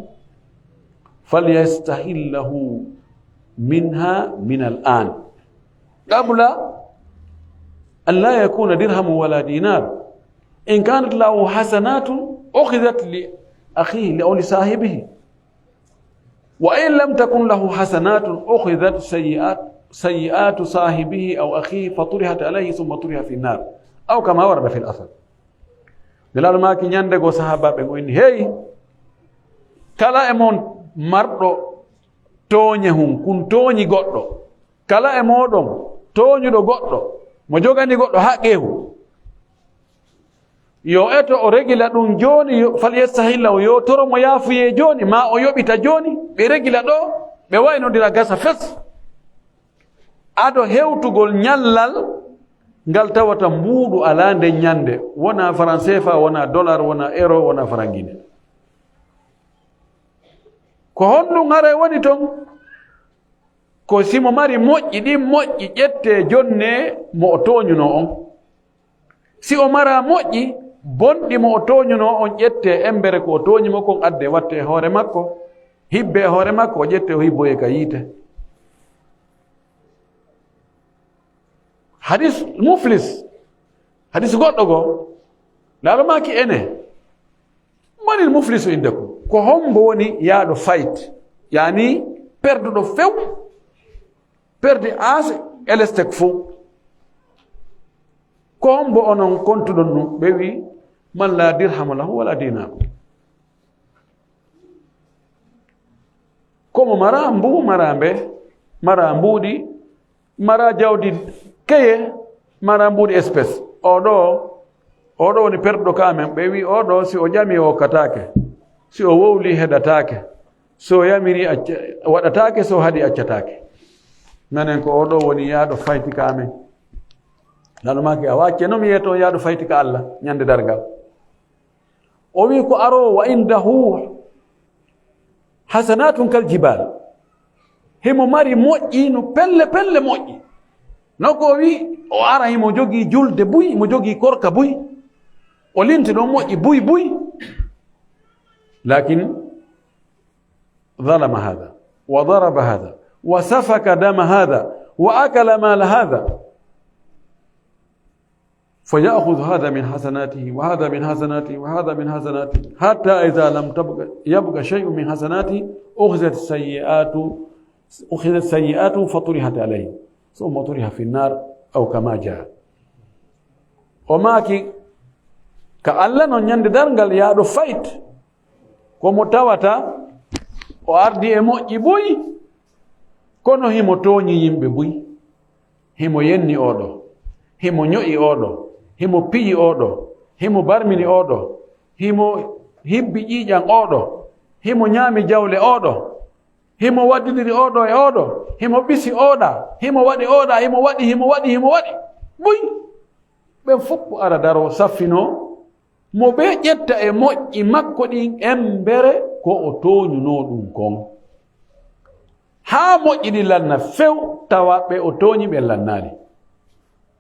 falyastahillahu minha min al-an, qabla an la yakuna dirhamu wala dinar. In kanat lahu hasanatun, ukhidhat li akhihi, li, aw li sahibihi. Wa in lam takun lahu hasanatun, ukhidhat sayyi'at, sayyi'atu sahibihi aw akhihi, faturihat alayhi, thumma turiha fi nar." Aw kama warada fil athar. Nelaaɗo maaki, ñande goo sahaabaaɓe ɓen o inni, "Hey, kala e mon marɗo tooñe hun, kun tooñi goɗɗo, kala e mooɗon tooñuɗo goɗɗo, mo jogani goɗɗo haqqeehu, yo eto o regila ɗum jooni, yo, falyastahillahu, yo toro mo yaafuyee jooni, maa o yoɓita jooni, ɓe regila ɗoo, ɓe waynodira gasa fes." Ado hewtugol ñallal ngal tawata mbuuɗu alaa nden ñande, wonaa faran seefa, wonaa dollar, wonaa euro, wonaa faran gine. Ko honɗum haray woni ton? Ko si mo mari moƴƴi, ɗin moƴƴi ƴettee jonnee mo o tooñunoo on. Si o maraa moƴƴi, bonɗi mo o tooñunoo on ƴettee embere ko o tooñi mo kon addee wattee e hoore makko, hibbee e hoore makko, o ƴettee o hibboyee ka yiite. Hadis muflis, hadis goɗɗo goo, Nelaaɗo maaki ene, "Manil muflisu indakum?" Ko hombo woni yaaɗo fayit, yaani perduɗo few? Perdi aase e lestek fof. Ko hombo onon kontuɗon ɗum? Ɓe wi, "Man la dirhama lahu wala dinaru." Komo mara mbu, mara mbe, mara mbuuɗi, mara jawdi keye, mara mbuuɗi espèce. Oɗo, oɗo woni perɗo ka amen. Ɓe wi, "Oɗo, si o ƴami, o okkataake. Si o wowli, heɗataake. So yamiri, acca-, waɗataake, so haɗi, accataake." Nanen ko oɗo woni yaaɗo fayti ka amen. Lano maaki, "A wacce no mi yeeto yaaɗo fayti ka Allah, ñande dargal." O wi ko aro, "Wa indahu hasanatun kal jibal." Himo mari moƴƴi no pelle pelle moƴƴi. No ko wi, o ara himo jogii julde buy, himo jogii korka buy. O linti ɗon moƴƴi buy buy. Lakin zalama hada, wa daraba hada, wa safaka dama hada, wa akala mala hada. فيأخذ هذا من حسناته وهذا من حسناته وهذا من حسناته، حتى إذا لم تبق، يبق شيء من حسناته، أخذت سيئات، أخذت سيئاته فطرحت عليه، ثم طرح في النار، أو كما جاء. O maaki, ka Allah non ñande darngal yaaɗo fayt, ko mo tawata o ardi e moƴƴi buy, kono himo tooñi yimɓe buy. Himo yenni oɗo, himo ño'i oɗo, himo piyi oɗo, himo barmini oɗo, himo hibbi ƴiiƴan oɗo, himo ñaami jawle oɗo, himo waddidiri oɗo e oɗo, himo ɓisi oɗa, himo waɗi oɗa, himo waɗi, himo waɗi, himo waɗi. Buy! Ɓen fof ko ara daro saffinoo mo ɓe ƴetta e moƴƴi makko ɗin embere ko o tooñunoo ɗum kon. Haa moƴƴi ɗin lanna few tawa ɓe o tooñi ɓen lannaali.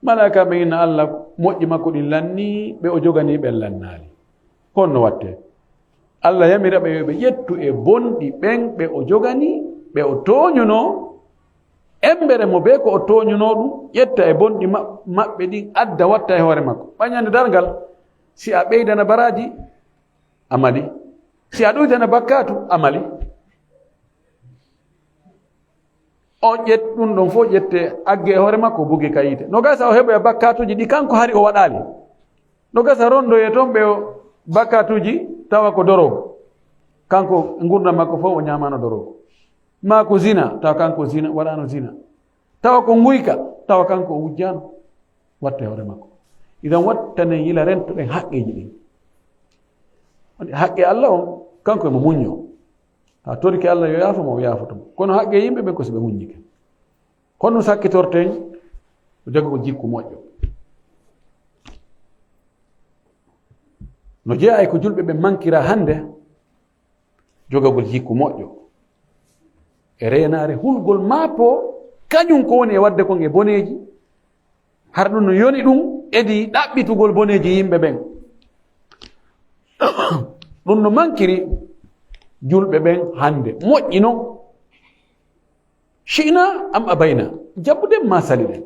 Malaaka ɓen inna Allah moƴƴi makko ɗin lanni ɓe o joganii ɓen lannaali. Honno watte? Allah yamira ɓe yo ɓe ƴettu e bonɗi ɓen ɓe o joganii, ɓe o tooñunoo, embere mo bee ko o tooñunoo ɗum, ƴetta e bonɗi ma-, maɓɓe ɗin, adda watta e hoore makko. Ɓay ñande darngal, si a ɓeydana baraaji, a mali. Si a ɗuytana bakkaatu, a mali. O ƴet-, ɗum ɗon fof ƴette, agge e hoore makko, buge ka yiite. No gasa o heɓoya bakkaatuuji ɗi kanko hari o waɗaali. No gasa rondoye toon ɓe o bakkaatuuji tawa ko dorogo. Kanko ngurndan makko fof o ñaamaano dorogo. Maa ko zina, tawa kanko zina, waɗaano zina. Tawa ko nguyka, tawa kanko o wujjaano. Watta e hoore makko. Idan wattanen yila rentoɗen haqqeeji ɗin. Woni haqqe Allah on, kanko emo muññoo. A torike Allah yo yaafo ma, o yaafoto ma. Kono haqqe yimɓe ɓen ko si ɓe muññike. Kono sakkitorten ko jogagol jikku moƴƴo. No jeyaa e ko julɓe ɓen mankira hannde, jogagol jikku moƴƴo. E reenaare hulgol maapo, kañum ko woni e waɗde kon e boneeji, hara ɗum no yoni ɗum, edi ɗaɓɓitugol boneeji yimɓe ɓen. Ɗum no mankiri julɓe ɓen hannde. Moƴƴi non. Shi'na am abayna, jabbuɗen maa saliɗen.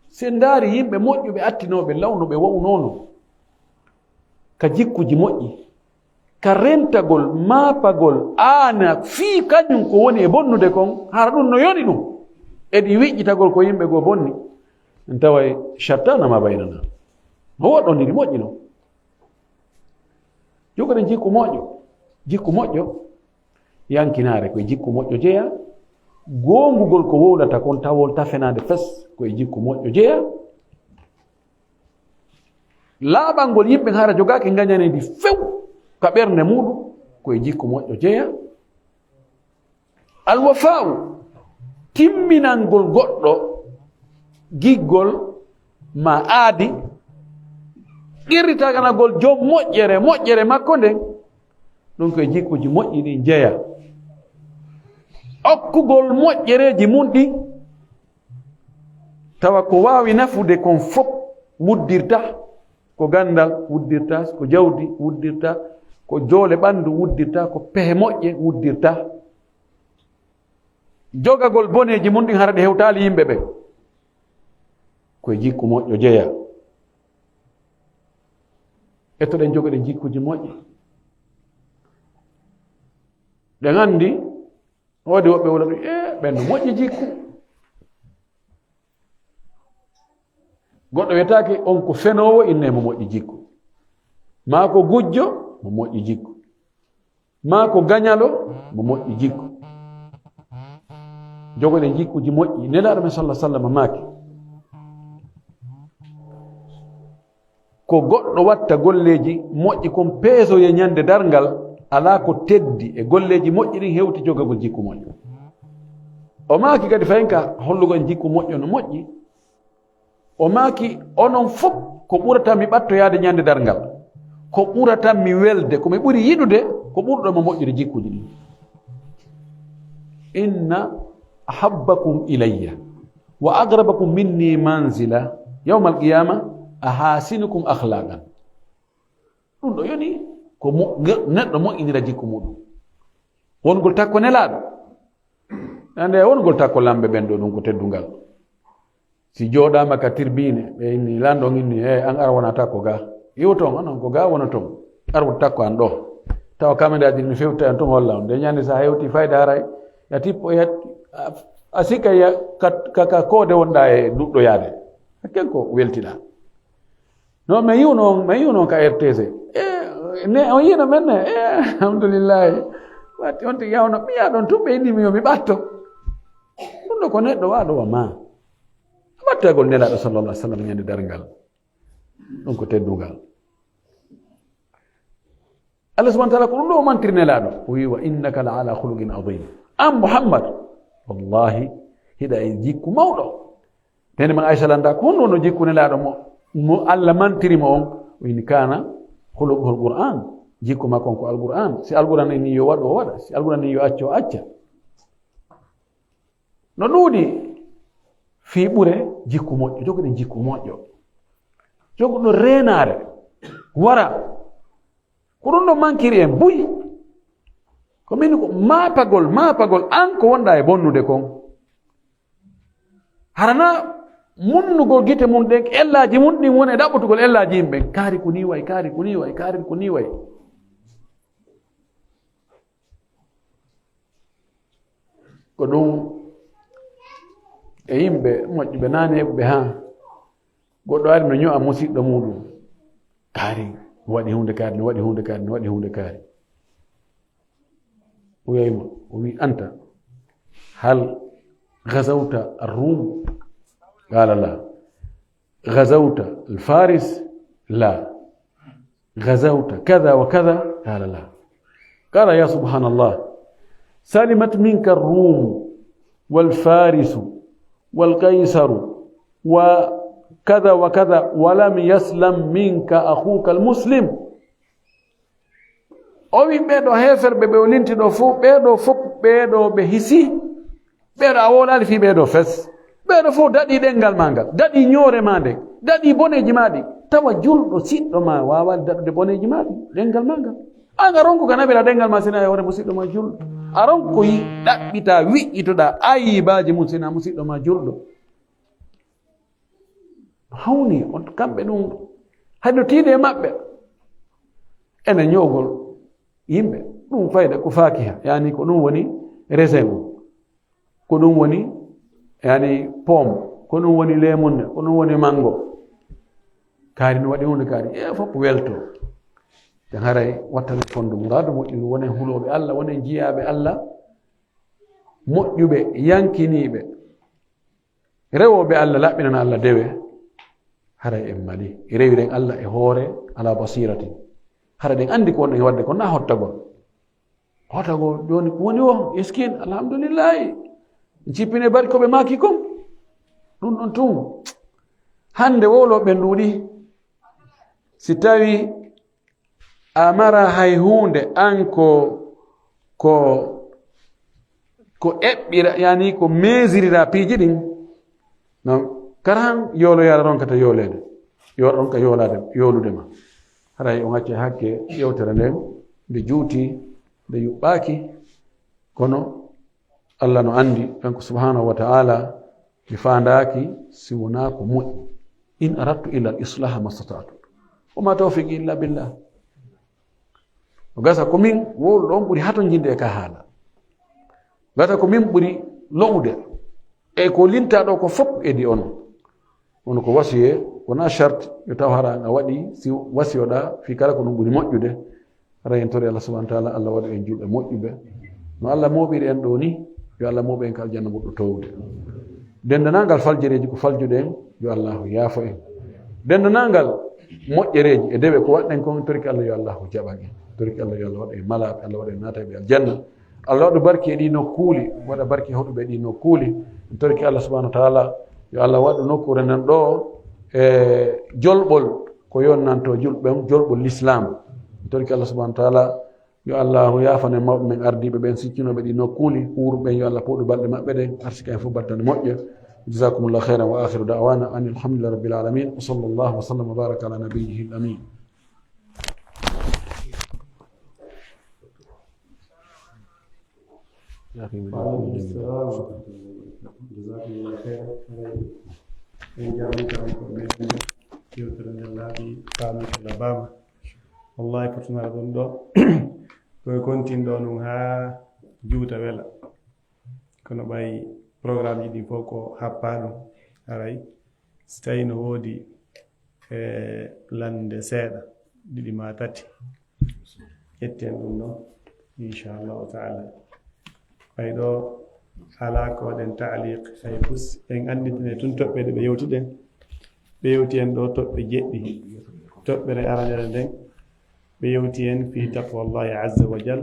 Si en ndaari yimɓe moƴƴuɓe attinooɓe law no ɓe wa'unoono, ka jikkuji moƴƴi, ka rentagol, maapagol, aana fii kañum ko woni e bonnude kon, hara ɗum no yoni ɗum. Edi wiƴƴitagol ko yimɓe goo bonni, en taway shattana ma baynana. No woɗɗondiri moƴƴi non. Jogoɗen jikku moƴƴo. Jikku moƴƴo, yankinaare ko e jikku moƴƴo jeyaa. Goongugol ko wowlata kon tawol tafenaade fes ko e jikku moƴƴo jeyaa. Laaɓangol yimɓe hara jogaaki ngañaneedi few ka ɓernde muuɗum ko e jikku moƴƴo jeyaa. Alwafa'u, timminangol goɗɗo giggol ma aadi, qirritanagol jom moƴƴere, moƴƴere makko nden, ɗum ko e jikkuuji moƴƴi ɗin jeyaa. Okkugol moƴƴereeji mum ɗin, tawa ko waawi nafude kon fof wuddirta, ko ganndal wuddirta, ko jawdi wuddirta, ko joole ɓanndu wuddirta, ko pehe moƴƴe wuddirta. Jogagol boneeji mum ɗin hara ɗi hewtaali yimɓe ɓen. Ko e jikku moƴƴo jeyaa. Ettoɗen jogoɗen jikkuuji moƴƴi. Ɗen anndi, woodi woɓɓe wula ɗum, "E, ɓen no moƴƴi jikku." Goɗɗo wiyetaake on ko fenoowo, inne mo moƴƴi jikku. Maa ko gujjo, mo moƴƴi jikku. Maa ko gañalo, mo moƴƴi jikku. Jogoɗen jikkuji moƴƴi. Nelaaɗo men sallallahu alaihi wasallam maaki, ko goɗɗo watta golleeji moƴƴi kon peesoye ñande darngal, alaa ko teddi e golleeji moƴƴi ɗin hewti jogagol jikku moƴƴo. O maaki kadi fayin ka hollugo en jikku moƴƴo no moƴƴi. O maaki, onon fof ko ɓurata mi ɓattoyaade ñande darngal, ko ɓurata mi welde, ko mi ɓuri yiɗude, ko ɓurɗo mo moƴƴude jikkuji ɗin. Inna ahabbakum ilayya wa aqrabakum minni manzila yawmal qiyama ahasinukum akhlaqan. Ɗum ɗo yoni ko mo-, ge-, neɗɗo moƴƴinira jikku muɗum. Wongol takko nelaaɗo. Ande wongol takko lamɓe ɓen ɗo, ɗum ko teddungal. Si jooɗaama ka tirbiine, ɓe inni, lanɗo on inni, "Eh, an ara wona takko ga. Iwo ton, onon ko ga wono ton. Ar won takko an ɗo." Tawa kameraaji ɗin fewta en ton holla on. De ñande sa hewti fayda haray, ya tippo, ya, a, a sika ya ka, ka, ka koode wonɗa e duɗɗo yaade. Ken ko weltiɗa. No, mi yi'uno on, mi yi'uno on ka R T C. Eh, ne, on yi'ino men ne? Eh, alhamdulillahi. Watti on tigi yawno, mi yaha ɗon tun ɓe inni mi yo mi ɓatto. Ɗum ɗo ko neɗɗo waɗo wa ma. Ɓattagol Nelaaɗo sallallahu alaihi wasallam ñande darngal. Ɗum ko teddungal. Allah subhanahu wa ta'ala ko ɗum ɗo o mantiri Nelaaɗo. O wi, "Wa innaka la ala khuluqin azim." An Muhammad, wallahi, hiɗa e jikku mawɗo. Nene ma Aisha landa ko honno no jikku Nelaaɗo mo, mo Allah mantiri mo on. O ini, "Kana khuluquhul Qur'an." Jikku makko on ko Alqur'an. Si Alqur'an ini yo waɗu, o waɗa. Si Alqur'an ini yo accu, o acca. No ɗuuɗi fii ɓure jikku moƴƴo, jogoɗen jikku moƴƴo. Jogoɗo reenaare, wara. Ko ɗum ɗo mankiri en buy. Ko min ko maapagol, maapagol an ko wonɗa e bonnude kon. Harana munnugol gite mun ɗen, ellaaji mun ɗin woni e ɗaɓɓutugol ellaaji yimɓe. Kaari ko ni way, kaari ko ni way, kaari ko ni way. Ko ɗum e yimɓe moƴƴuɓe naane e ɓe haa goɗɗo ari no ño'a musiɗɗo muɗum. Kaari, waɗi huunde kaari, no waɗi huunde kaari, no waɗi huunde kaari. O wi'ay mo, o wi, "Anta, hal ghazawta ar-Rum?" Qala, "La." "Ghazawta al-Faris?" "La." "Ghazawta kaza wa kaza?" Qala, "La." Qala, "Ya subhanallah, salimat minka ar-Rum wal-Farisu wal-Qaysaru wa kaza wa kaza, wa lam yaslam minka akhuka al-Muslim." O wi, "Ɓee ɗoo heeferɓe ɓe o linti ɗoo fof, ɓee ɗoo fof, ɓee ɗoo ɓe hisi, ɓee ɗoo a wowlaali fii ɓee ɗoo fes. Ɓee ɗoo fof daɗii ɗenngal maa ngal, daɗii ñoore maa nden, daɗii boneeji maa ɗi. Tawa julɗo siɗɗo maa waawaali daɗude boneeji maa ɗi, ɗenngal maa ngal. An a ronku ka naɓira ɗenngal maa, sinaa e hoore musiɗɗo maa julɗo. A ronku ko yi-, ɗaɓɓitaa, wiƴƴitoɗaa ayibaaji mum, sinaa musiɗɗo maa julɗo." Hawni on kamɓe ɗum, hay no tiiɗi e maɓɓe. Ene ñoogol yimɓe, ɗum fayda ko faakiha, yani ko ɗum woni raisin o, ko ɗum woni, yani, pomme, ko ɗum woni leemunne, ko ɗum woni manngo. Kaari no waɗi huunde kaari, e fof welto. Te haray wattane fondo muraadu moƴƴuru, wonen hulooɓe Allah, wonen jiyaaɓe Allah, moƴƴuɓe, yankiniiɓe. Rewooɓe Allah, laɓɓinana Allah dewe, haray en mali. Rewiren Allah e hoore ala basiratin. Haray ɗen anndi ko wonɗen e waɗde kon, na hottagol. Hottagol, jooni ko woni o, eskin, alhamdulillahi. Cippine bari ko ɓe maaki kon. Ɗum ɗon tun. Hannde wowlo ɓen ɗuuɗi. Si tawi a mara hay huunde, an ko, ko, ko eɓɓira, yani ko mesirira piiji ɗin. No, kara han yooloyaare ronkata yooleede. Yo ronka yoolaade, yoolude ma. Haray on acca hakke yewtere nden, nde juuti, nde yuɓɓaaki, kono Allah no anndi, kanko subhanahu wa ta'ala, mi faandaaki si wonaa ko moƴƴi. "In aradtu illa al-islaha mastata'tu. Wa ma tawfiqi illa billah." O gasa ko min wowluɗo on ɓuri hatonjinde e ka haala. Gasa ko min ɓuri lo'ude. E ko linta ɗo ko fof edi on. Kono ko wasiye, wonaa charte yo taw hara a waɗi, si wasiyoɗaa fii kala ko ɗum ɓuri moƴƴude. Hara en tori Allah subhanahu wa taala, Allah waɗu en julɓe moƴƴuɓe. No Allah mooɓiri en ɗoo ni, yo Allah mooɓ en ka aljanna ɓurɗo toowde. Denndanangal faljereeji ko faljuɗen, yo Allah yaafo en. Denndanangal moƴƴereeji e dewe ko waɗɗen kon, torki Allah yo Allah jaɓan en. Torki Allah yo Allah waɗu en malaaɓe, Allah waɗu en naatayɓe aljanna. Allah waɗu barki e ɗii nokkuuli, waɗa barki e hoɗuɓe ɗii nokkuuli. En torki Allah subhanahu wa taala, yo Allah waɗu nokkuure nden ɗoo e jolɓol ko yonnanto julɓe on, jolɓol lislaam. En torki Allah subhanahu wa taala, yo Allahu yaafane mawɓe men ardiiɓe ɓen, siccinooɓe ɗii nokkuuli, huuruɓe ɓen, yo Allah pooɗu balɗe maɓɓe ɗen, arsika en fof battane moƴƴe. Jazakumullahu khairan wa akhiru da'wana anil hamdulillahi rabbil alamin. Wa sallallahu wa sallam wa baraka ala nabiyyihi al amin. Waaleykum salaam wa rahmatullahi wa barakatuh. Jazakumullahu khairan. En jarni kam ko men yewtere nde laaɓi, faami ko labbaama. Wallahi, fotinaa ɗum ɗo. Ko e kontin ɗo nun haa juuta wela. Kono ɓay programme ji ɗi fof ko happaa ɗum. Aray, si tawi no woodi e lannde seeɗa, ɗiɗi maa tati, ƴetten ɗum ɗon, inchallahu taala. Ɓay ɗo alaa ko waɗen taaliq, hay fus, en annditine tun toɓɓe ɗe ɓe yewtiden. Ɓe yewti en ɗo toɓɓe jeɗɗi. Toɓɓere aranere nden, ɓe yewti en fii taqwallahi azza wa jal.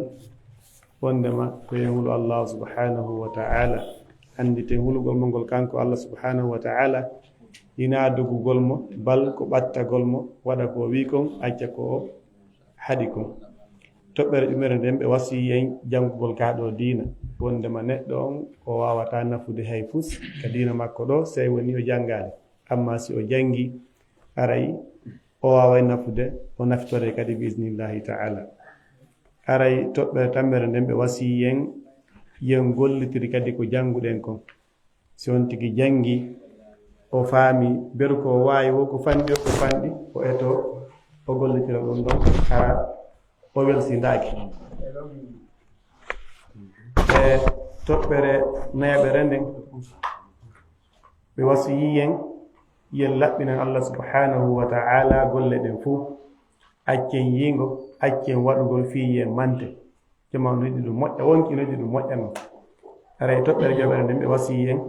Wondema ko en hulu Allah subhanahu wa ta'ala. Annditen hulugol mo ngol kanko Allah subhanahu wa ta'ala. Hinaa dogugol mo, bal ko ɓattagol mo, waɗa ko o wii kon, acca ko o haɗi kon. Toɓɓere ɗumere nden ɓe wasiyii en janngugol kaa ɗoo diina. Wondema neɗɗo on o waawataa nafude hay fus ka diina makko ɗoo, sey woni o janngaali. Amma si o janngi, aray o waaway nafude, o naftore kadi bi iznillahi ta'ala. Aray toɓɓere tammere nden ɓe wasiyii en, yen gollitiri kadi ko jannguɗen kon. Si on tigi janngi, o faami, beru ko o waawi, wo ko fanɗi, o ko fanɗi, o eto, o gollitira ɗum ɗon, hara o welsindaaki. E toɓɓere nayaɓere nden, ɓe wasiyii en, yen laɓɓinan Allah subhanahu wa ta'ala golle ɗen fow. Accen yiingo, accen waɗugol fii yen mante. Jama no yiɗi ɗum moƴƴa, wonki no yiɗi ɗum moƴƴa non. Aray toɓɓere joɓere nden ɓe wasiyii en,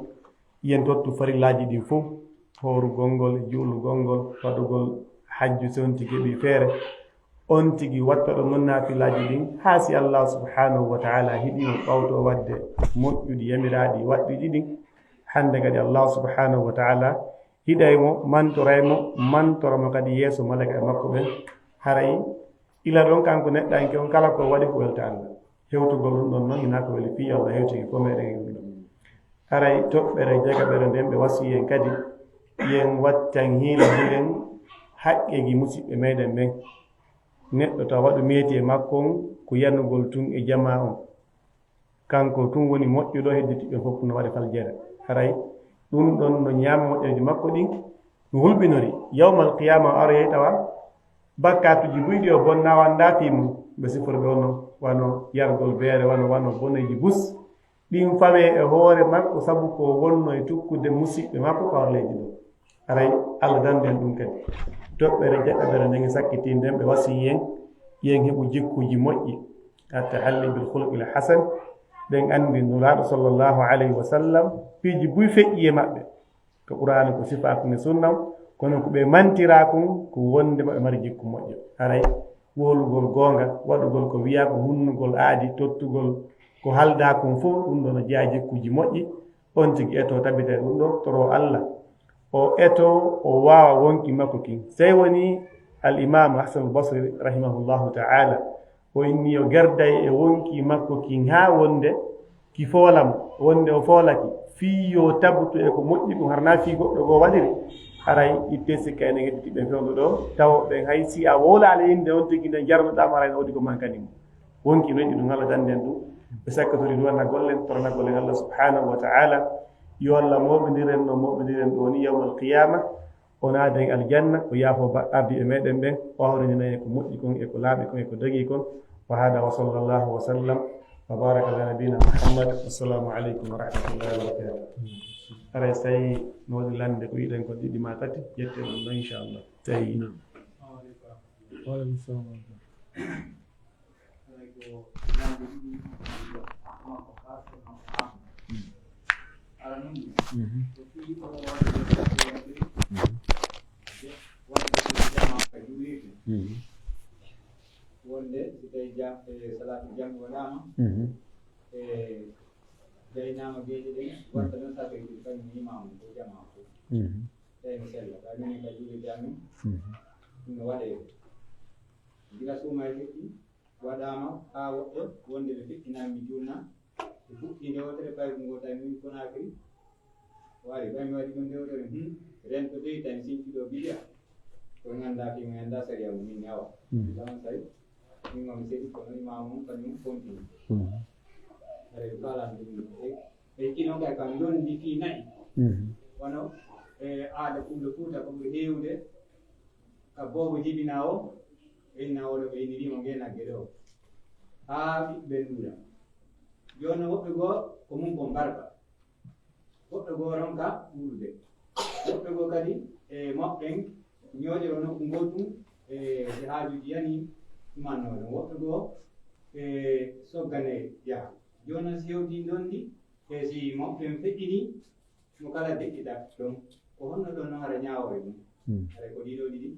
yen tottu farillaaji ɗin fow, hoorugol ngol, juulugol ngol, waɗugol hajju si on tigi heɓi feere. On tigi watta ɗon non naafilaaji ɗin, haa si Allah subhanahu wa ta'ala hiɗi mo ɓawto waɗde moƴƴuɗi yamiraaɗi waɗɗiɗi ɗin. Hannde kadi Allah subhanahu wa ta'ala hiɗay mo, mantoray mo, mantora mo kadi yeeso malaykaaɓe makko ɓen. Haray ila ɗon kanko neɗɗanke on, kala ko waɗi ko welta Allah. Hewtugol ɗum ɗon non hinaa ko weli fii Allah, hewtiki ko meɗen e ɗum ɗon. Haray toɓɓere jagaɓere nden ɓe wasiyii en kadi, yen wattan hiila hiɗen haqqeeji musiɓɓe meɗen ɓen. Neɗɗo tawa waɗu meeti e makko on ko yanugol tun e jamaa on. Kanko tun woni moƴƴuɗo, hedditiɓe fof no waɗa faljere. Haray ɗum ɗon no ñaama moƴƴereeji makko ɗin, no hulɓinori. Yawmal qiyaama o aroyay tawa bakkaatuji buy ɗi o bonna wanndaa fii mum. Ɓe sifori ɓe wano, wano yargol beere, wano, wano boneeji bus. Ɗin fawee e hoore makko sabu ko wonno e tukkude musiɓɓe makko ka hor leydi ɗo. Aray Allah dannden ɗum kadi. Toɓɓere jeɗɗaɓere nden e sakkitiinden ɓe wasiyii en, yen heɓu jikkuuji moƴƴi. At-tahalli bil khuluqil hasan. Ɗen anndi Nulaaɗo sallallahu alayhi wa sallam, piiji buy feƴƴi e maɓɓe. Ko Qur'aana, ko sifaa, ko e sunna, kono ko ɓe mantiraa kon, ko wonde maɓɓe mari jikku moƴƴo. Haray wowlugol goonga, waɗugol ko wiyaa, ko hunnugol aadi, tottugol ko haldaa kon fof, ɗum ɗon no jeyaa jikkuuji moƴƴi. On tigi eto tabita e ɗum ɗo, toro Allah. O eto, o waawa wonki makko kin. Sey woni Al Imam Hasan Al Basri rahimahullahu ta'ala, o inni o gerday e wonki makko kin haa wonde ki foola mo, wonde o foolaki, fii yo tabutu e ko moƴƴi ɗum, harnaa fii goɗɗo goo waɗiri. Haray itte sikka enen hedditiiɓe fewndo ɗo, tawo ɓen hay si a wowlaali innde on tigi nden jarnuɗaa mo, haray no woodi ko mankani mo. Wonki no yiɗi ɗum Allah dannden ɗum. Ɓe sakkatori ɗum waɗna gollen, torna gollen Allah subhanahu wa ta'ala. Yo Allah mooɓindiren no mooɓindiren ɗo ni yawmal qiyaama. O naaden aljanna, o yaafo ba-, ardiiɓe meɗen ɓen, o hawrindina en ko moƴƴi kon, e ko laaɓi kon, e ko dagii kon. Wa hada wa sallallahu wa sallam wa baraka ala nabiyina Muhammad. Wassalamu aleykum wa rahmatullahi wa barakatuh. Haray so tawi no waɗi lande ko yiɗen ko ɗiɗi ma tati, ƴetten ɗum ɗo, inchallah. Tawi, naam. Waaleykum salam. Wonde si tawi jam, e salatu jam waɗama, e gaynaama geeƴe ɗen, watta noon sa tawi ɗum kañum imaamu ko jamaa fof. Tawi no sella, tawi minen ka juuɗe jam, ɗum no waɗeede. Gila suuma e feƴƴi, waɗaama haa woɓɓe wonde ɓe feƴƴinaani mi juulna. Ɓe fuɗɗii ndewtere, paygu ngo tawi min Konaakiri. Waɗi, ɓay mi waɗi ɗum ndewtere, hmm, rento dey tawi sincuɗo bidiya. Ko mi anndaa fii, mi anndaa sariya mum, min ne awa. Ɗon tawi, min mo mi seɗi, kono imaamu mum kañum fontini. Haray ɓe kaalan ɗum. E, e kino kay kam londi fii na'i. Wano, e, aada Fulɓe Fuuta ko ɓuri heewde. Ka boobo jibinaa o, ɓe inna o ɗo, ɓe inniri mo ngee nagge ɗo. Haa ɓiɓɓe ɓen ɗuuɗa. Jooni non woɓɓe goo, ko mum ko mbarka. Woɓɓe goo ronka wuurde. Woɓɓe goo kadi, e moɓɓen, ñooƴe o nokku ngootum, e si haajuuji yani, ɗumannoo ɗon. Woɓɓe goo, e soggane yaha. Jooni non si hewtii ndondi, e si moɓɓen feƴƴinii, mo kala deƴƴita ɗon. Ko honno ɗon non hara ñaawoore mum? Haray ko ɗiɗo ɗiɗi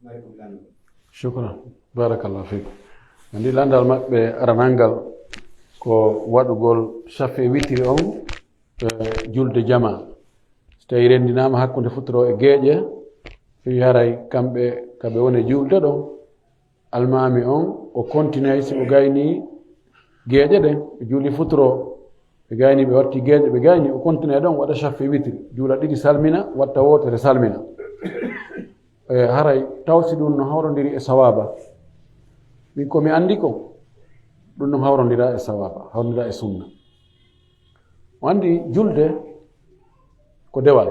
mari ɗum lanndugol. Shukran. Barakallahu fik. Anndi lanndal maɓɓe aranal ngal ko waɗugol shafe witiri on, e, julde jama. So tawi renndinaama hakkunde futuro e geeƴe, fii haray kamɓe ka ɓe woni julde ɗon, almaami on, o kontinay si o gaynii geeƴe ɗen, ɓe juuli futuro, ɓe gaynii, ɓe watti geeƴe, ɓe gaynii, o kontinay ɗon, waɗa shafe witiri, juula ɗiɗi salmina, watta wootere salmina. E, haray taw si ɗum no hawrondiri e sawaaba. Min ko mi anndi ko, ɗum no hawrondira e sawaaba, hawrondira e sunna. O anndi julde ko dewal.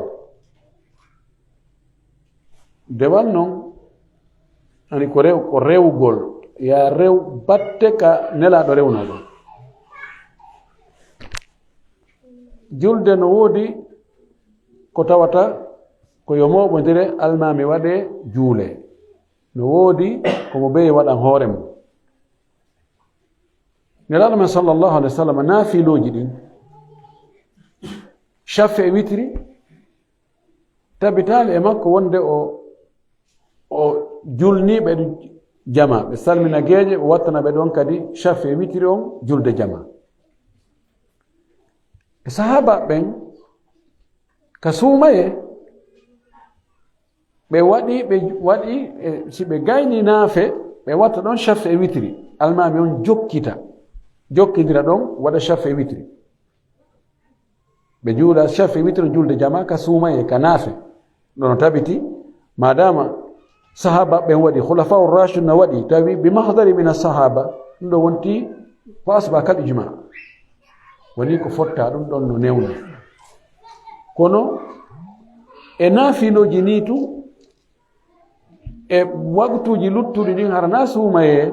Dewal non, ani ko rew-, ko rewugol. Yaa rew batte ka Nelaaɗo rewnoo ɗon. Julde no woodi ko tawata ko yo mooɓondire, almaami waɗee juulee. No woodi ko mo beye waɗan hoore mum. Nelaaɗo men sallallahu alaihi wa sallam, naafilooji ɗin, shafe e witiri, tabitaali e makko wonde o, o julnii ɓe ɗum jama, ɓe salmina geeƴe, o wattana ɓe ɗon kadi shafe e witiri on julde jama. E sahaaba ɓen, ka suumayee, ɓe waɗi, ɓe waɗi, e, si ɓe gayni naafe, ɓe watta ɗon shafe e witiri. Almaami on jokkita, jokkindira ɗon, waɗa shafe e witiri. Ɓe juula shafe e witiri, julde jama ka suumayee, ka naafe. Ɗon no tabiti, maadaama sahaaba ɓen waɗi, khulafa ar-rashidun na waɗi, tawi bi mahdari min as-sahaba, ɗum ɗo wonti ko asba kal ijma. Woni ko fotta ɗum ɗon no newna. Kono e naafilooji nii tun, e waktuuji luttuɗi ɗin hara na suumayee,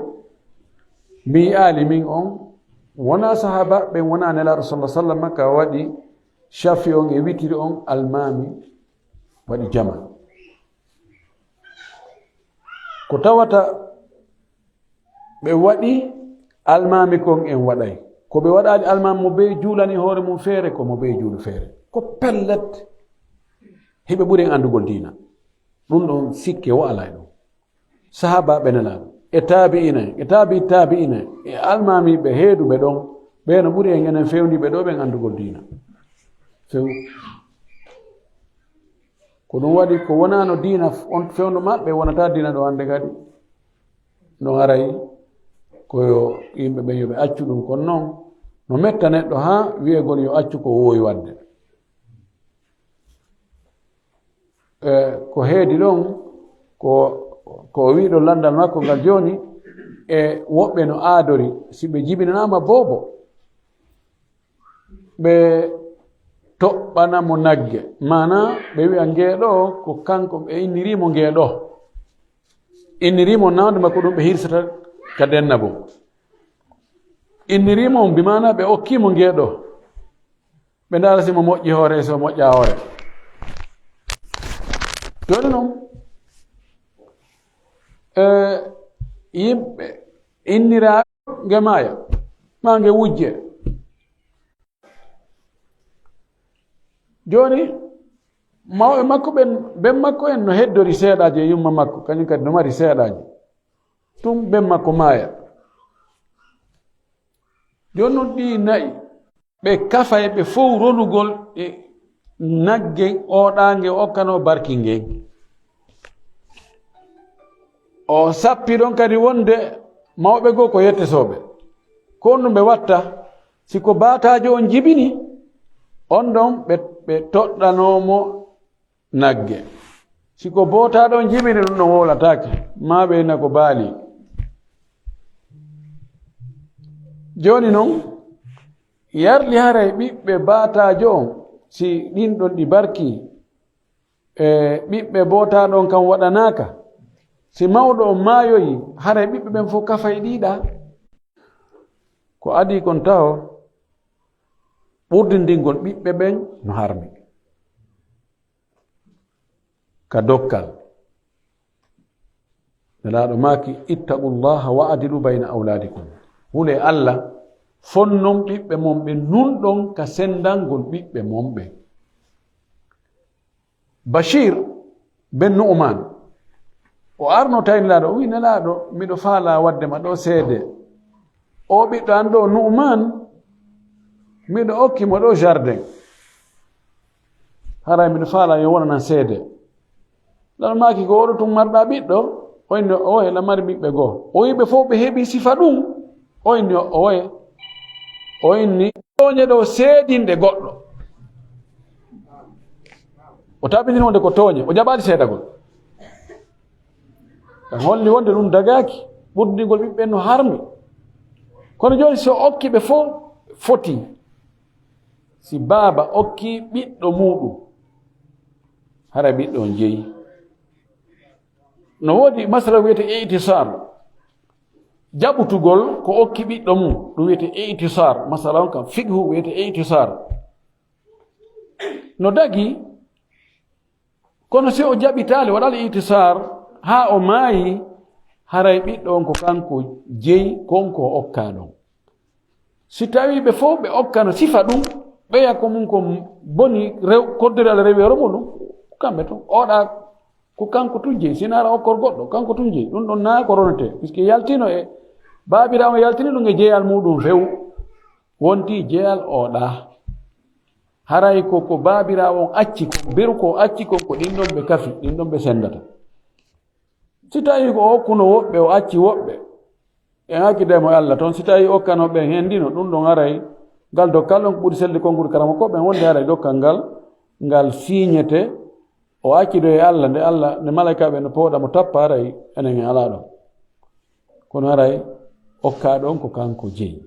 mi yi'aali min on, wonaa sahaaba ɓen, wonaa Nelaaɗo sallallahu alaihi wa sallam ka waɗi shafi on e witiri on, almaami waɗi jama. Ko tawata ɓe waɗi almaami kon en waɗay. Ko ɓe waɗaali almaami mo bee juulani hoore mum feere, ko mo bee juulu feere. Ko pellet, hiɓe ɓuri en anndugol diina. Ɗum ɗon sikke wo alaa e ɗum. Sahaabaaɓe Nelaaɗo, e taabi'iina en, e taabi'i taabi'iina en, e almaamiiɓe heeduɓe ɗon, ɓee no ɓuri en enen fewndiiɓe ɗoo ɓen anndugol diina. Few. Ko ɗum waɗi ko wonaano diina f-, on fewndo maɓɓe wonata diina ɗo hannde kadi. No haray ko yo yimɓe ɓen yo ɓe accu ɗum, kono noon no metta neɗɗo haa wi'egol yo accu ko woowi waɗde. E, ko heedi ɗon, ko, ko o wi'ɗo lanndal makko ngal jooni, e woɓɓe no aadori, si ɓe jibinanaama boobo, ɓe toɓɓana mo nagge. Maanaa, ɓe wi'a ngee ɗoo ko kanko, ɓe inniri mo ngee ɗoo. Inniri mo nawde makko ɗum ɓe hirsata ka denna bo. Inniri mo, bi maanaa ɓe okki mo ngee ɗoo. Ɓe ndaara si mo moƴƴi hoore, si mo moƴƴa hoore. Jooni noon, e, yimɓe inniraaɓe nge maaya, maa nge wujje. Jooni, mawɓe makko ɓen, ben makko en no heddori seeɗaaji e yumma makko, kañum kadi no mari seeɗaaji. Tun ben makko maaya. Jooni noon ɗii na'i, ɓe kafay ɓe fow ronugol e nagge ooɗaange o okkanoo barki ngen. O sappi ɗon kadi wonde mawɓe goo ko yettesooɓe. Ko honɗum ɓe watta? Si ko baataajo on jibini, on ɗon ɓe, ɓe toɗɗanoo mo nagge. Si ko bootaaɗo on jibini, ɗum ɗon wowlataake, maa ɓe ina ko baali. Jooni non, yarli haray ɓiɓɓe baataajo on, si ɗin ɗon ɗi barki, e ɓiɓɓe bootaaɗo on kan waɗanaaka, si mawɗo on maayoyi, haray ɓiɓɓe ɓen fof kafay ɗiiɗa. Ko adii kon taho, ɓurdindingol ɓiɓɓe ɓen no harmi ka dokkal. Nelaaɗo maaki, "Ittaqullaha wa adilu bayna awlaadikum." Hulee Allah, fonnon ɓiɓɓe mon ɓen, nunɗon ka sendangol ɓiɓɓe mon ɓen. Bashir ben Nu'man, o arno tawi Nelaaɗo, o wi, "Nelaaɗo, miɗo faalaa wadde ma ɗo seede. O ɓiɗɗo an ɗo, Nu'man, miɗo okki mo ɗo jardin. Haray miɗo faalaa yo wonanan seede." Nelaaɗo maaki, "Ko oɗo tun marɗa ɓiɗɗo?" O inni, "Owe, la mari ɓiɓɓe goo." O wi ɓe fof ɓe heɓi sifa ɗum. O inni, "Owe." O inni, "Tooñe ɗo seedinde goɗɗo." O tabitini wonde ko tooñe, o jaɓaali seedagol. Kan holli wonde ɗum dagaaki, ɓurdingol ɓiɓɓe no harmi. Kono jooni, so okki ɓe fof, foti. Si baaba okki ɓiɗɗo muuɗum, hara ɓiɗɗo on jeyi. No woodi masala wiyete i'tisar. Jaɓutugol ko okki ɓiɗɗo mum, ɗum wiyete i'tisar. Masala on kam fiqhu wiyete i'tisar. No dagi, kono si o jaɓitaali, waɗaali i'tisar, haa o maayi, haray ɓiɗɗo on ko kanko jeyi kon ko o okkaa ɗon. Si tawii ɓe fof ɓe okkano sifa ɗum, ɓeya ko mum ko boni rew-, koddori Allah rewi hoore muɗum, kamɓe tun. Oɗa ko kanko tun jeyi, si naara okkor goɗɗo, kanko tun jeyi. Ɗum ɗon naa ko ronete, puisque yaltino e, baabiraawo yaltini ɗum e jeyal muɗum few. Wonti jeyal oɗa. Haray ko, ko baabiraawo on acci, ko beru ko acci kon, ko ɗin ɗon ɓe kafi, ɗin ɗon ɓe sendata. Si tawii ko o okkuno woɓɓe, o acci woɓɓe, en hakkidemo e Allah toon. Si tawii okkano ɓen hendino, ɗum ɗon haray ngal dokkal on ko ɓuri selde konkuɗi karamokooɓe ɓen, wonde haray dokkal ngal, ngal siiñete, o accido e Allah, nde Allah, nde malaykaaɓe no pooɗa mo tappa, haray enen en alaa ɗon. Kono haray okkaaɗo on ko kanko jeyi.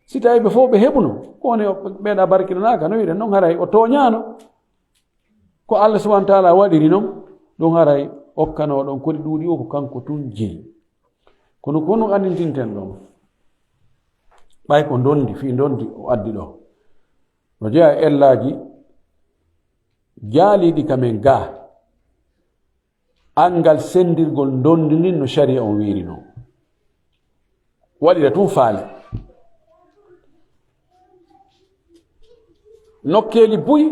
Si tawii ɓe fof ɓe heɓuno, ko woni ɓeeɗa barkinanaaka, no wi'uɗen non, haray o tooñaano. Ko Allah subhanahu wa taala waɗiri non, ɗum haray okkanoo ɗon kodi ɗuuɗi o ko kanko tun jeyi. Kono ko honɗum anndintinten ɗon? Ɓay ko ndondi, fii ndondi o addi ɗo. No jeyaa e ellaaji jaaliiɗi ka men gaa. Anngal senndirgol ndondi ndin no sharia on wiiri non. Waɗira tun faale. Nokkeeli buy,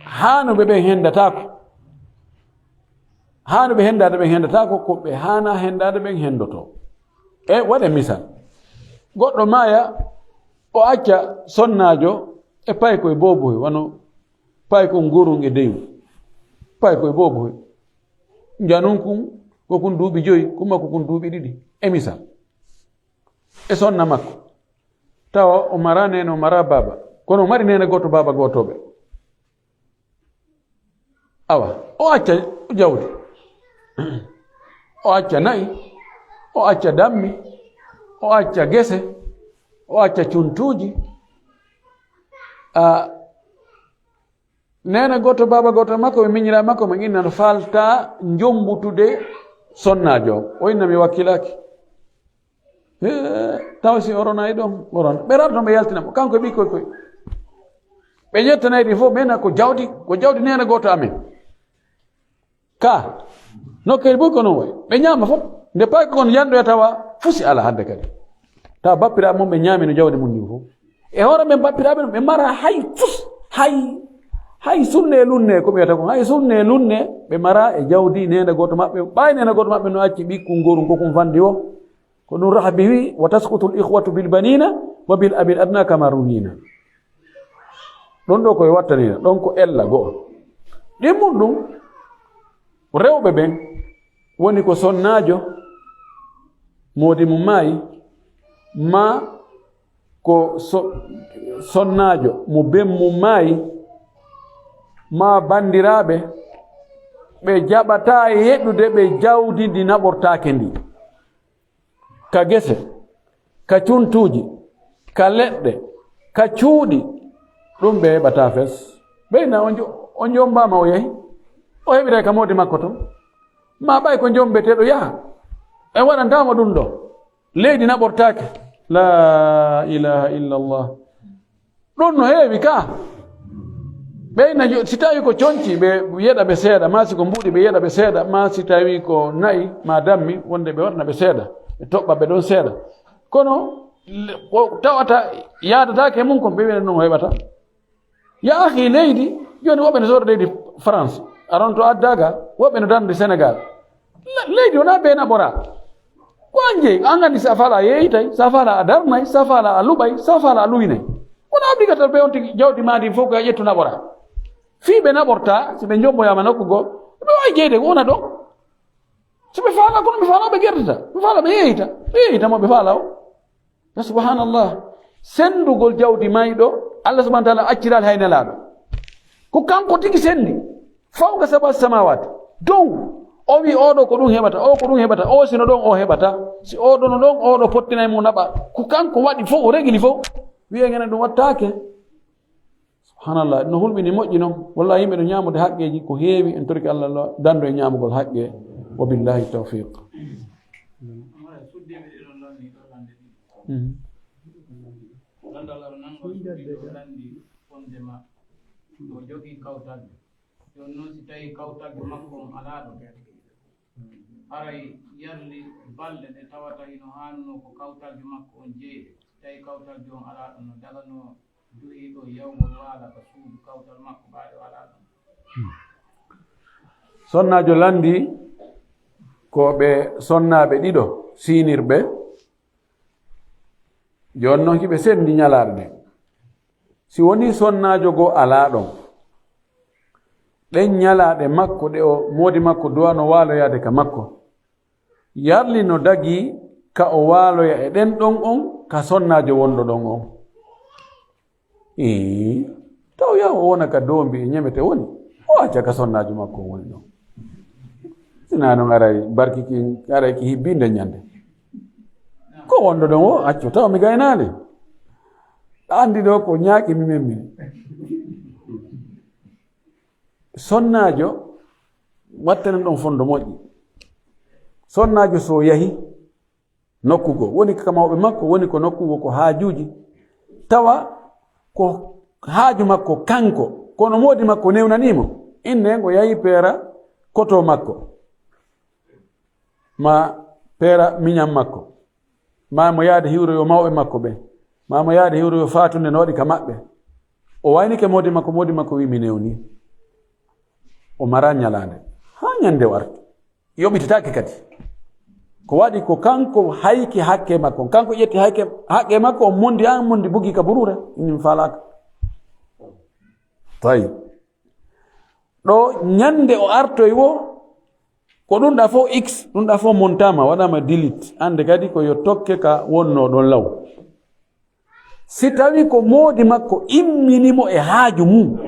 haanuɓe ɓen henndataako. Haanuɓe henndaade ɓen henndataako, ko ɓe haanaa henndaade ɓen henndoto. E waɗe misal. Goɗɗo maaya, o acca sonnaajo e paykoy booboy, wano paykon ngorun e deyu. Paykon e booboy. Njanun kun, ko kun duuɓi joyi, kun makko kun duuɓi ɗiɗi. E misal. E sonna makko. Tawa o mara neene, o mara baaba. Kono o mari neene gooto, baaba gooto ɓe. Awa, o acca jawdi. O acca na'i, o acca dammi, o acca gese, o acca cuntuuji. A, neene gooto, baaba gooto makko, ɓe miñira makko, ɓe inna no faalta njombutude sonnaajo. O inna mi wakkilaaki. Hee, taw si o ronay ɗon, o rona. Ɓe rarto ɓe yaltina mo. Kanko e ɓikkoy koy. Ɓe ƴetta nayi ɗin fof, ɓe na ko jawdi, ko jawdi neene gooto amen. Ka, nokkeeli buy ko noon wayi. Ɓe ñaama fof. Nde paaki kon yanɗoya tawa fusi ala hannde kadi. Tawa bappiraaɓe mum ɓe ñaami no jawdi mum ndin fof. E hoore ɓen bappiraaɓe ɓe mara hay fus, hay, hay sunne e lunne ko ɓe wiyata kon. Hay sunne e lunne ɓe mara e jawdi neene gooto maɓɓe. Ɓay neene gooto maɓɓe no acci ɓikkun gorun ko kun fanndi o. Ko ɗum Rahabi wi, "Wa taskutu l-ikhwatu bil banina wa bil abil adna kama ruwina." Ɗon ɗo koye wattanina, ɗon ko ella go'o. Ɗimmun ɗum, rewɓe ɓen woni ko sonnaajo, moodi mum maayi, ma ko so-, sonnaajo mo ben mum maayi, ma banndiraaɓe, ɓe jaɓataa e yeɗɗude ɓe jawdi ndi naɓortaake ndi. Ka gese, ka cuntuuji, ka leɗɗe, ka cuuɗi, ɗum ɓe heɓata fes. Ɓeyna o jo-, o jombaama o yahi, o heɓiray ka moodi makko ton. Ma ɓay ko jombeteeɗo yaha, ɓe waɗantaama ɗum ɗo. Leydi naɓortaake. La ilaha illallah. Ɗum no heewi ka. Ɓeyna jo-, si tawi ko conci, ɓe yeɗa ɓe seeɗa, ma si ko mbuuɗi, ɓe yeɗa ɓe seeɗa, ma si tawi ko na'i, ma dammi, wonde ɓe waɗana ɓe seeɗa, ɓe toɓɓa ɓe ɗon seeɗa. Kono le-, ko tawata yaadataake e mum kon, ɓe wiyana ɗum o heɓata. Ya akhi, leydi, jooni woɓɓe no sooda leydi France, aron to addaga, woɓɓe no darde Sénégal. Le-, leydi wonaa bee naɓora. Ko an jeyi, an anndi si a faala a yeeytay, si a faala a darnay, si a faala a luɓay, si a faala a luwinay. Wonaa obligatoire ɓe on tigi jawdi maa ndin fof ko a ƴettu naɓora. Fii ɓe naɓorta, si ɓe jomboyaama nokku goo, ɓe waawi jeyde ko wona ɗon. Si ɓe faala, kono ɓe faala ɓe gerdata. Ɓe faala ɓe yeeyta. Ɓe yeeyta mo ɓe faala o. Ya subhanallah. Senndugol jawdi mayɗo, Allah subhanahu wa ta'ala acciraali hay nelaaɗo. Ko kanko tigi senndi. Fawqa sab'a samawati. Dow. O wi oɗo ko ɗum heɓata, o ko ɗum heɓata, o sino ɗon o heɓata. Si oɗo no ɗon, oɗo pottinay mo naɓa. Ko kanko waɗi fof, o regili fof. Wiye ngene ɗum wattaake. Subhanallah, no hulɓini moƴƴi noon. Wallahi yimɓe no ñaamude haqqeeji ko heewi, en torki Allah lo-, dando e ñaamugol haqqe. Wa billahi tawfiq. Omo e suddiiɓe ɗiɗon lanndii ɗo lannde ɗiɗi. Mhm. Lanndal aro nanngol suddiiɓe o lanndii fondema o jogii kawtaljo. Jooni noon si tawii kawtaljo makko on alaa ɗo, haray yarli balɗe ɗe tawata hino haanunoo ko kawtaljo makko on jeyee. Si tawii kawtaljo on alaa ɗo, no daganoo duhiiɗo yawgol waala ka suudu kawtal makko ɓaaɗe walaa ɗon. Sonnaajo lanndii ko ɓe sonnaaɓe ɗiɗo siinirɓe. Jooni noon hiɓe senndi ñalaaɗe ɗen. Si wonii sonnaajo goo alaa ɗon, ɗen ñalaaɗe makko ɗe o moodi makko duwano waaloyaade ka makko, yarli no dagii ka o waaloya e ɗen ɗon on ka sonnaajo wonɗo ɗon on. Ii, taw yaw o wona ka doombi e ñemete woni, o acca ka sonnaajo makko on woni ɗon. Sinaa noon aray barki kin, aray ki hibbi nden ñande. Ko wonɗo ɗon o accu, taw mi gaynaali. A anndi ɗo ko ñaaki mi memmi. Sonnaajo, wattanen ɗon fondo moƴƴi. Sonnaajo so yahi nokku goo, woni ka mawɓe makko, woni ko nokku goo ko haajuuji. Tawa ko haaju makko kanko, kono moodi makko newnanii mo. Inne ngo yahi peera koto makko. Ma peera miñan makko. Ma mo yaade hiwroyo mawɓe makko ɓen. Ma mo yaade hiwroyo faatunde no waɗi ka maɓɓe. O waynike moodi makko, moodi makko wi mi newni. O mara ñalaande. Haa ñande o arti. Yoɓitetaake kadi. Ko waɗi ko kanko hayki hakke makko. Kanko ƴetti hakke, hakke makko, on mondi an, mondi bugi ka buruure. Min faalaaka. Tawi. Ɗo ñande o artoy wo, ko ɗum ɗa fof X, ɗum ɗa fof montama, waɗama delete. Ande kadi ko yo tokke ka wonno ɗon law. Si tawi ko moodi makko immini mo e haaju mum,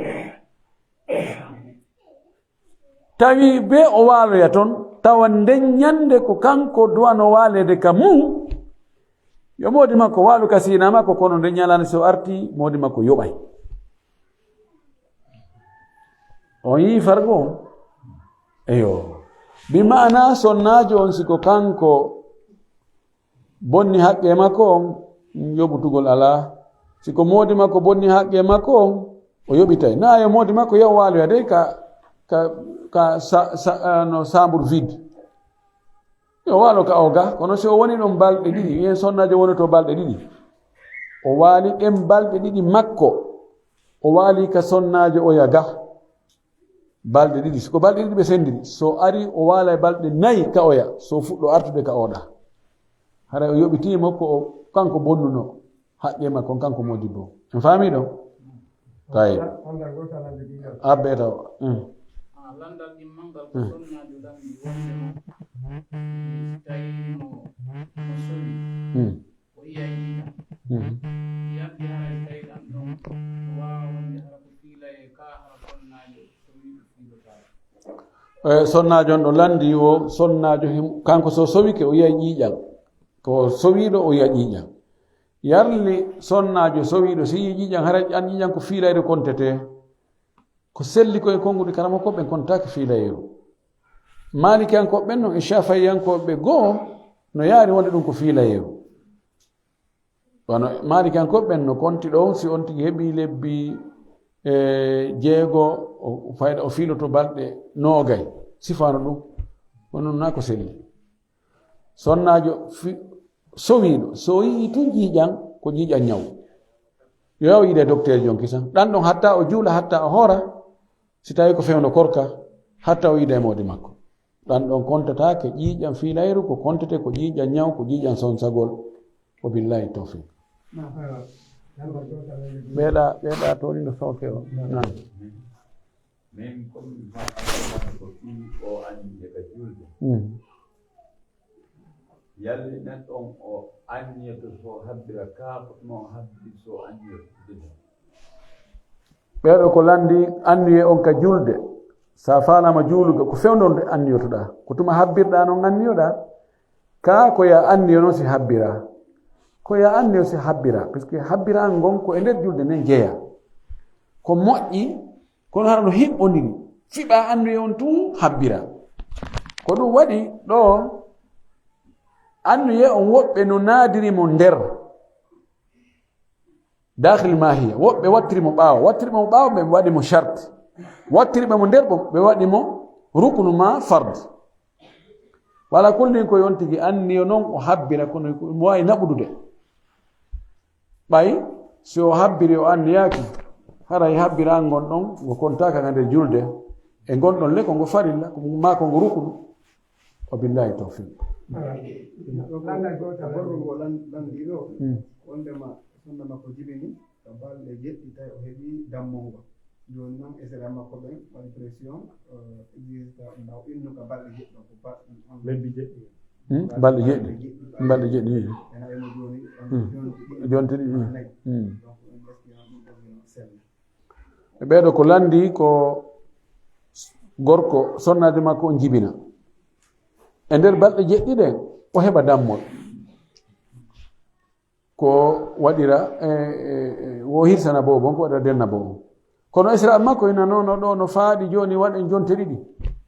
tawi be o waaloya ton, tawa nden ñande ko kanko duwano waaleede ka mum, yo moodi makko waalu ka siina makko, kono nden ñalaande so arti, moodi makko yoɓay. On yii fargo on? Eyo. Bi maana sonnaajo on, si ko kanko bonni haqqe makko on, yoɓutugol alaa. Si ko moodi makko bonni haqqe makko on, O yoɓitay. Na yo moodi makko yaw waaloya dey ka, ka, ka sa, sa, ah, no chambre vide. Yo waalo ka o ga, kono si o woni ɗon balɗe ɗiɗi, yen sonnaajo wonoto balɗe ɗiɗi. O waali ɗen balɗe ɗiɗi makko, o waali ka sonnaajo oya ga. Balɗe ɗiɗi, ko balɗe ɗiɗi ɓe sendiri. So ari o waala e balɗe nayi ka oya, so fuɗɗo artude ka oɗa. Hara o yoɓitiimo ko o, kanko bonnuno. Haqqe makko on kanko modibbo. En faami ɗon? Tawi. Abbe taw. Mm. Ah, landal ɗimmal ngal ko Mm. sonnaajo lammi wonde mo, si tawi mo, mo sowi, Mm. o yiya yiya. Mm. Yalti hara si tawi ɗan ɗon, o waawa wonde hara ko fiilaye ka hara sonnaajo sowi ko fiilotaako. Eh, sonnaajo on ɗo landi wo sonnaajo him-, kanko so sowike o yiya ƴiiƴan. Ko sowiiɗo o yiya ƴiiƴan. Yarli sonnaajo sowiiɗo, si yii ƴiiƴan, hara an ƴiiƴan ko fiilayre kontete. Ko selli ko e konnguɗi karamoko ɓen kontaaki fiilayeeru. Maalikiyankooɓe ɓen non e Caafa'iyankooɓe goo no yaari wonde ɗum ko fiilayeeru. Wano Maalikiyankooɓe ɓen no konti ɗon, si on tigi heɓii lebbi, e, jeego, o, o fayda o fiiloto balɗe noogay. Sifaano ɗum. Kono non naa ko selli. Sonnaajo fi-, sowiiɗo, so o yi'ii tun ƴiiƴan, ko ƴiiƴan ñaw. Yo yaw yiide docteur jon kisan. Ɗan ɗon hatta o juula, hatta o hoora, si tawi ko fewndo korka, hatta o yiida e moodi makko. Ɗan ɗon kontataake ƴiiƴan fiilayru, ko kontete ko ƴiiƴan ñaw, ko ƴiiƴan sonsagol. Wa billahi tawfiq. Ɓeeɗa, ɓeeɗa tooni no sooke o. Nan. Min ko mi faamata ko fii o anniye ka julde. Mm. Yalli neɗɗo on o anniyoto so habbira kaa, mo habbiri so anniyoto? Ɓeeɗo ko landi anniye on ka julde. Sa faalama juulugo, ko fewndo nde anniyotoɗaa. Ko tuma habbirɗaa non anniyoɗaa. Kaa ko ya anniyo non si habbiraa. Ko ya anniyo si habbiraa. Parce que habbiraa ngon ko e nder julde nden jeyaa. Ko moƴƴi, kono hara no hiɓɓondiri. Fiɓaa anniye on tun habbiraa. Ko ɗum waɗi ɗo anniye on woɓɓe no naadiri mo nder. Daakhil maahiya. Woɓɓe wattiri mo ɓaawo. Wattiri mo ɓaawo, ɓe waɗi mo shart. Wattiri ɓe mo nder, ɓe waɗi mo ruknu ma fard. Wala kullin ko yon tigi anniyo non o habbira, kono ko mo waawi naɓudude. Ɓay si o habbiri o anniyaaki, haray habbira ngon ɗon, ngo kontaaka ka nder julde. E ngon ɗon le, ko ngo farilla, ko maa ko ngo ruknu. Wa billahi tawfiq. Lanndal gootal, borro ngo lan-, lanndii ɗo, Mm. wondema sunna makko jibini ka balɗe jeɗɗi, tawi o heɓi dammol ngol. Jooni noon, esere makko ɓen waɗi pression, eh, exige ta mbaw innu ka balɗe jeɗɗi, ko ba-, Lebbi jeɗɗi. Hmm? Balɗe jeɗɗi. Balɗe jeɗɗi. Ena e mo jooni, Hmm. jooni ko ɗiɗi, Jonte ɗiɗi. Nayi. Hmm. Donc, en gaskiya ɗum ɗon hino selli. E ɓeeɗo ko lanndi ko gorko, sonnaajo makko on jibina. E nder balɗe jeɗɗi ɗen, o heɓa dammol. Ko waɗira, e, e, e, wo hirsana boobo on, ko waɗira denna boobo on. Kono esra makko ina nono ɗo no faaɗi jooni waɗen jonte ɗiɗi.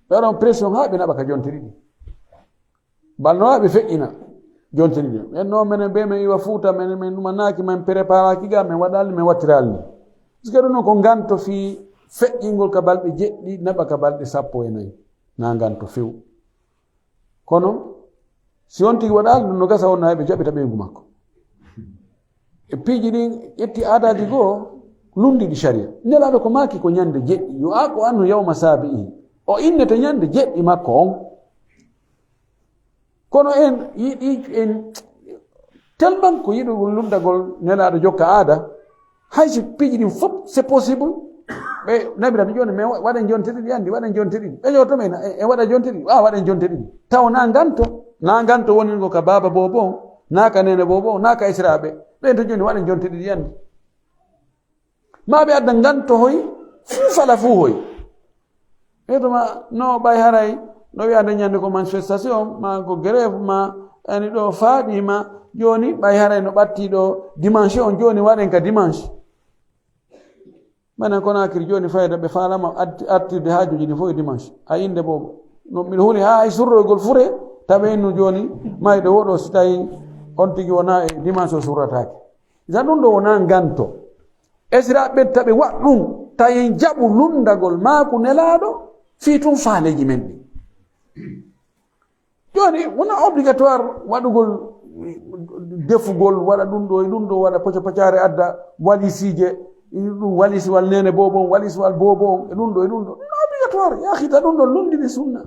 Ɓe waɗa on pression haa ɓe naɓa ka jonte ɗiɗi. Bal no haa ɓe feƴƴina jonte ɗiɗi. En no menen be men iwa Fuuta, men, men ɗumanaaki, men preparaaki ga, men waɗaali, men wattiraali ni. Parce que ɗum noon ko nganto fii feƴƴingol ka balɗe jeɗɗi, naɓa ka balɗe sappo e nayi. Na nganto few. Kono, si on tigi waɗaali ɗum, no gasa on na ɓe jaɓita ɓeyngu makko. E piiji ɗin ƴetti aadaaji goo, lunndiɗi sharia. Nelaaɗo ko maaki ko ñande jeɗɗi, yo a ko annu yawma saabi'i. O innete ñande jeɗɗi makko on. Kono en yiɗi, en tellement ko yiɗugol lunndagol Nelaaɗo jokka aada, hay si piiji ɗin fof, c'est possible. Ɓe nabira mi jooni, mais waɗen jonte ɗiɗi anndi, waɗen jonte ɗiɗi. Ɓe jooto men, e, e waɗa jonte ɗiɗi, a waɗen jonte ɗiɗi. Taw na nganto, na nganto woni ngo ka baaba boobo on, na ka nene boobo on, na ka esiraaɓe. Ɓen to jooni waɗen jonte ɗiɗi anndi. Ma ɓe adda nganto hoy, fuu fala fuu hoy. E to ma, no ɓay haray, no wi'ande ñande ko manifestation, ma ko grève, ma ani ɗo faaɗi, ma jooni ɓay haray no ɓatti ɗo dimanche on, jooni waɗen ka dimanche. Mbaɗen Konaakiri jooni fayda ɓe faalama atti-, attirde haajuuji ɗin fof e dimanche. A innde boobo. No miɗo huli haa e surroygol fure, tawa innu jooni mayɗo woɗo si tawi on tigi wonaa e dimanche o surrataake. Sa ɗum ɗo wonaa nganto. Esiraaɓe ɓen taɓe waɗ ɗum. Tawi en jaɓu lunndagol maaku Nelaaɗo fii tun faaleeji men ɗin. Jooni, wona obligatoire waɗugol defugol, waɗa ɗum ɗo e ɗum ɗo, waɗa poco pocaare, adda walisiije, ɗum walisiwal neene boobo on, walisiwal boobo on, e ɗum ɗo e ɗum ɗo. Ɗum obligatoire, yahita ɗum ɗo lunndini sunna.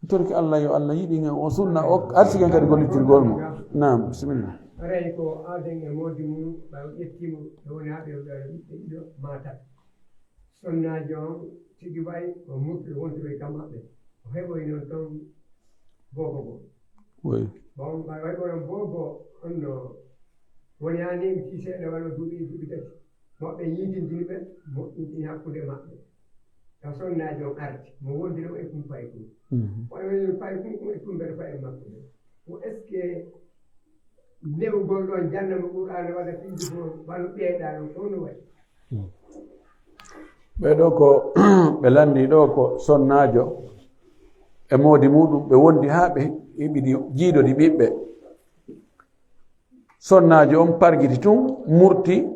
Torki Allah, yo Allah yiɗi ngen o sunna o, arsiken kadi gollitirgol mo. Naam, bisimilla. Haray ko aaden e moodi mum, ɓaawo ƴetti mo, e woni haa ɓe ɓiɓɓe ɗiɗo maata. Sonnaajo on tigi wayi o murti, o wontiri e kam maɓɓe. O heɓoyi noon toon boobo goo. Wi. Bon, ɓay way kono boobo on no woni haa ni mi fii seeɗa walla duuɓi, duuɓi tati. Moɓɓe yiidindini ɓe, moƴƴintini hakkunde maɓɓe. Taw sonnaajo on arti, mo wondiri o e kumpay kun. Mhm. O e paykun kun e kumbere payen makko ɓe. Ko est-ce que newugol ɗon jannano Qur'aana walla fii fof wano ɓeeɗa ɗon fof no waɗi? Ɓee ɗoo ko ɓe lanndii ɗoo ko sonnaajo e moodi muuɗum, ɓe wondi haa ɓe heɓidi jiiɗodi ɓiɓɓe. Sonnaajo on pargiti tun, murti,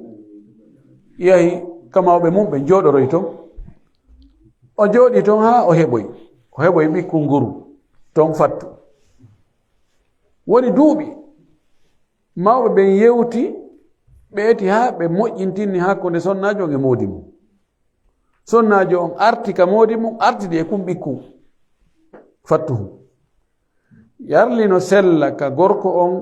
yahi ka mawɓe mum, ɓe jooɗoroyi ton. O jooɗii ton haa o heɓoyi, o heɓoyi ɓikkun nguru ton fattu. Woni duuɓi, mawɓe ɓen yewti, ɓe eti haa ɓe moƴƴintinni hakkunde sonnaajo on e moodi mum. Sonnaajo on arti ka moodi mum, artidi e kun ɓikkun fattuhun. Yarli no sella ka gorko on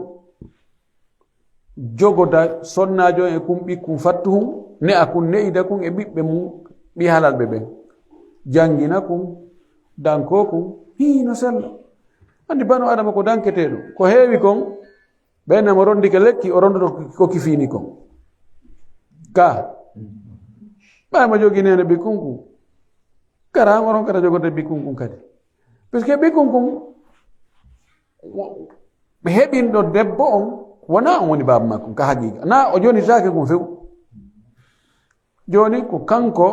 jogoda sonnaajo on e kun ɓikkun fattuhun, ne'a kun, ne'ida kun e ɓiɓɓe mum, ɓii halalɓe ɓen. Janngina kun, dankoo kun, hii no sella. Anndi banu Adama ko danketeeɗo. Ko heewi kon, ɓen mo rondike lekki, o rondoto ko ki fiini kon. Ka. Ɓay mo jogii neene ɓikkun kun. Kara mo ronkata jogorde ɓikkun kun kadi. Puisque ɓikkun kun, ɓe heɓinɗo debbo on, wonaa on woni baaba makko, ka haqiiqa. Naa o jonitaake kun few. Jooni ko kanko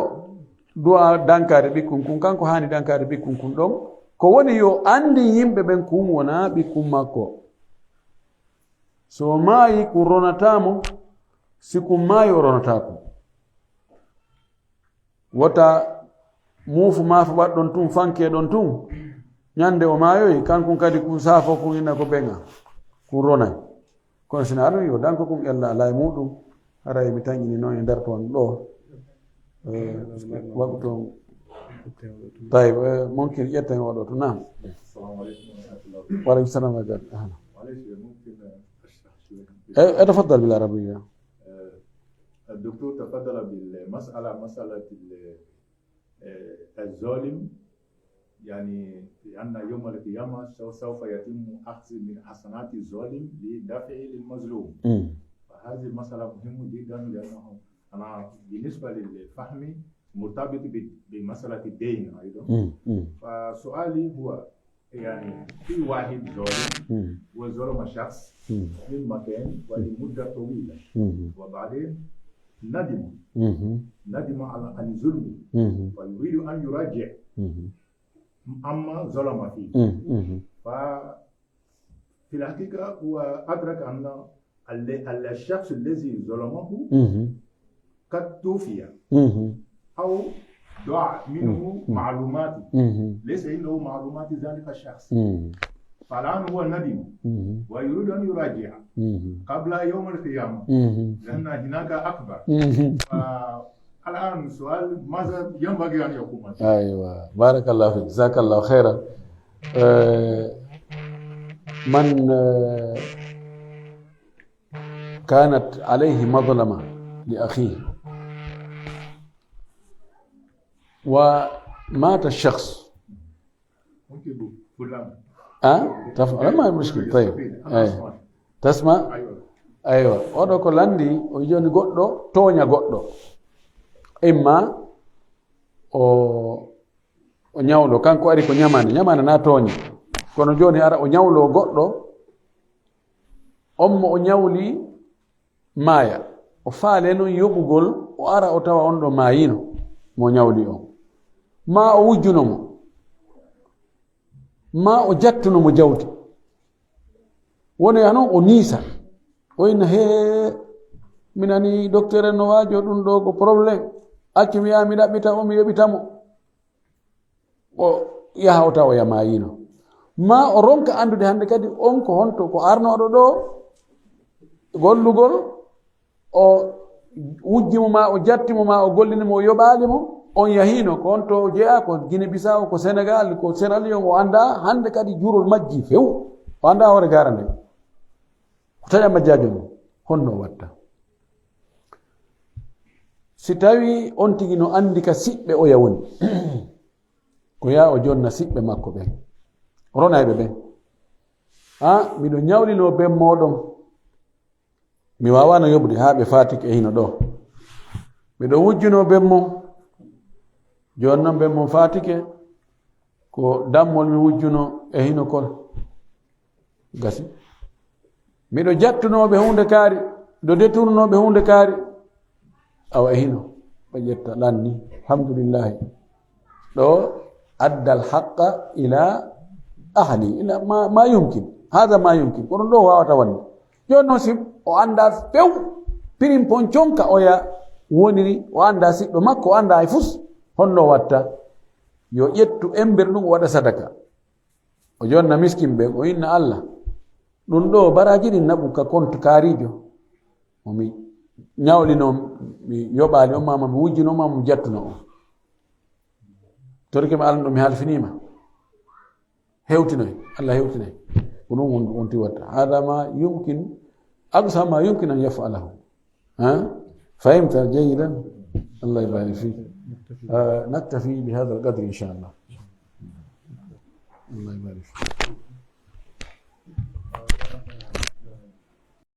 du'a dankaade ɓikkun kun, kanko haani dankaade ɓikkun kun ɗon. Ko woni yo anndi yimɓe ɓen kun wonaa ɓikkun makko. So o maayi, kun ronataa mo, si kun maayi, o ronataa kun. Wota muufu maafa waɗɗon tun, fanke ɗon tun. Ñande o maayoyi, kankun kadi kun saafo kun ina ko beŋa, kun ronay. Kono sina aɗum yo danko kun ella alaa e muɗum, haray mi tañini noon e nder toon ɗo. Eh, waɗu toon. Tawi, eh, monkir ƴetten oɗo to, naam. Assalamu alaikum warahmatullahi. Wa alaikum salam wa rahmatullah. Ahlan. Wa alaikum salam. Eh, eh, tafaddal bil arabiyya. Eh, الدكتور تفضل بالمسألة، مسألة ال-، آه، الظالم، يعني، لأن يوم القيامة سو-، سوف يتم أخذ من حسنات الظالم لدفع للمظلوم. مم. فهذه المسألة مهمة جدًا، لأنه أنا بالنسبة للفهم مرتبط ب-، بمسألة الدين أيضًا. مم. مم. فسؤالي هو، يعني، في واحد ظالم مم. وظلم شخص مم. من مكان ولمدة طويلة. مم. وبعدين ندم. مم. ندم على، عن ظلمه. مم. ويريد أن يراجع مم. عما ظلم فيه. مم. ففي الحقيقة هو أدرك أن ال-، ال-، الشخص الذي ظلمه مم. قد توفي مم. أو ضاع منه مم. معلومات. مم. ليس عنده معلومات ذلك الشخص. مم. فالآن هو ندم مم. ويريد أن يراجع مم. قبل يوم القيامة. مم. لأن هناك أكبر. مم. فالآن سؤال، ماذا ينبغي أن يقوم به؟ أيوة، بارك الله فيك، جزاك الله خيرا. آه، من، آه، كانت عليه مظلمة لأخيه ومات الشخص. ممكن فلان. أه؟ تف-، ما المشكلة. طيب. أنا أسمع. تسمع؟ أيوة. Aywa, oɗo ko lanndi, o joni goɗɗo tooña goɗɗo. Imma o, o ñawlo, kanko ari ko ñamaande, ñamaande na tooña. Kono joni ara o ñawlo goɗɗo, on mo o ñawli maaya. O faale noon yoɓugol, o ara o tawa on ɗo maayino, mo ñawli on. Maa o wujjuno mo. Maa o jattuno mo jawdi. Wonoya noon o niisa. O inna, "Hee, mi nani docteur en no waajo ɗum ɗo ko problème." Accu mi yaha mi ɗaɓɓita o, mi yoɓita mo. O yaha o tawa o yamayiino. Ma o ronka anndude hannde kadi on ko honto, ko arnooɗo ɗo, gollugol, o wujji mo ma, o jatti mo ma, o gollini mo, o yoɓaali mo, on yahiino, ko on to o jeyaa, ko Guinée Bissau, ko Sénégal, ko Sierra Leone, o anndaa hannde kadi juurol majji few, o anndaa hoore gaara nde. Ko taƴa majjaajo mum, honno o watta? Si tawi on tigi no anndi ka siɓɓe oya woni, ko yaa o jonna siɓɓe makko ɓen, ronayɓe ɓen. "Ah, miɗo ñawlinoo ben mooɗon." Mi waawaano yoɓude haa ɓe faatike e hino ɗoo. Miɗo wujjunoo ben mon. Jooni non ben mon faatike. Ko dammol mi wujjunoo e hino kol. Gasi. Miɗo jattunoo ɓe huunde kaari. Miɗo deturnoo ɓe huunde kaari. Awa e hino. Ɓe ƴetta lanni. Alhamdulillahi. Ɗo addal haqqa ila ahli. Ila ma, ma yumkin. Hada ma yumkin. Ko ɗum ɗo wawata wonde. Jooni noon, si o anndaa few pirin pon conka oya woniri, o anndaa siɗɗo makko, o anndaa e fus, honno watta? Yo ƴettu embere ɗum, o waɗa sadaka. O jonna miskin ɓe, o inna Allah. Ɗum ɗo baraaji ɗin naɓu ka compte kaariijo. Mo mi ñawlino, mi yoɓaali on, ma mi wujjino, ma mi jattuno on. Torike mi Allah ɗum mi halfiniima. Hewtinoy, Allah hewtinoy. Ko ɗum won, wonti watta. Hada ma yumkin, aqsa ma yumkin an yaf'alahu. Ha? Fahimta jayyidan? Allah yubarik fik. Ah, naktafi bi hadha al-qadr, insha Allah. Allah yubarik fik.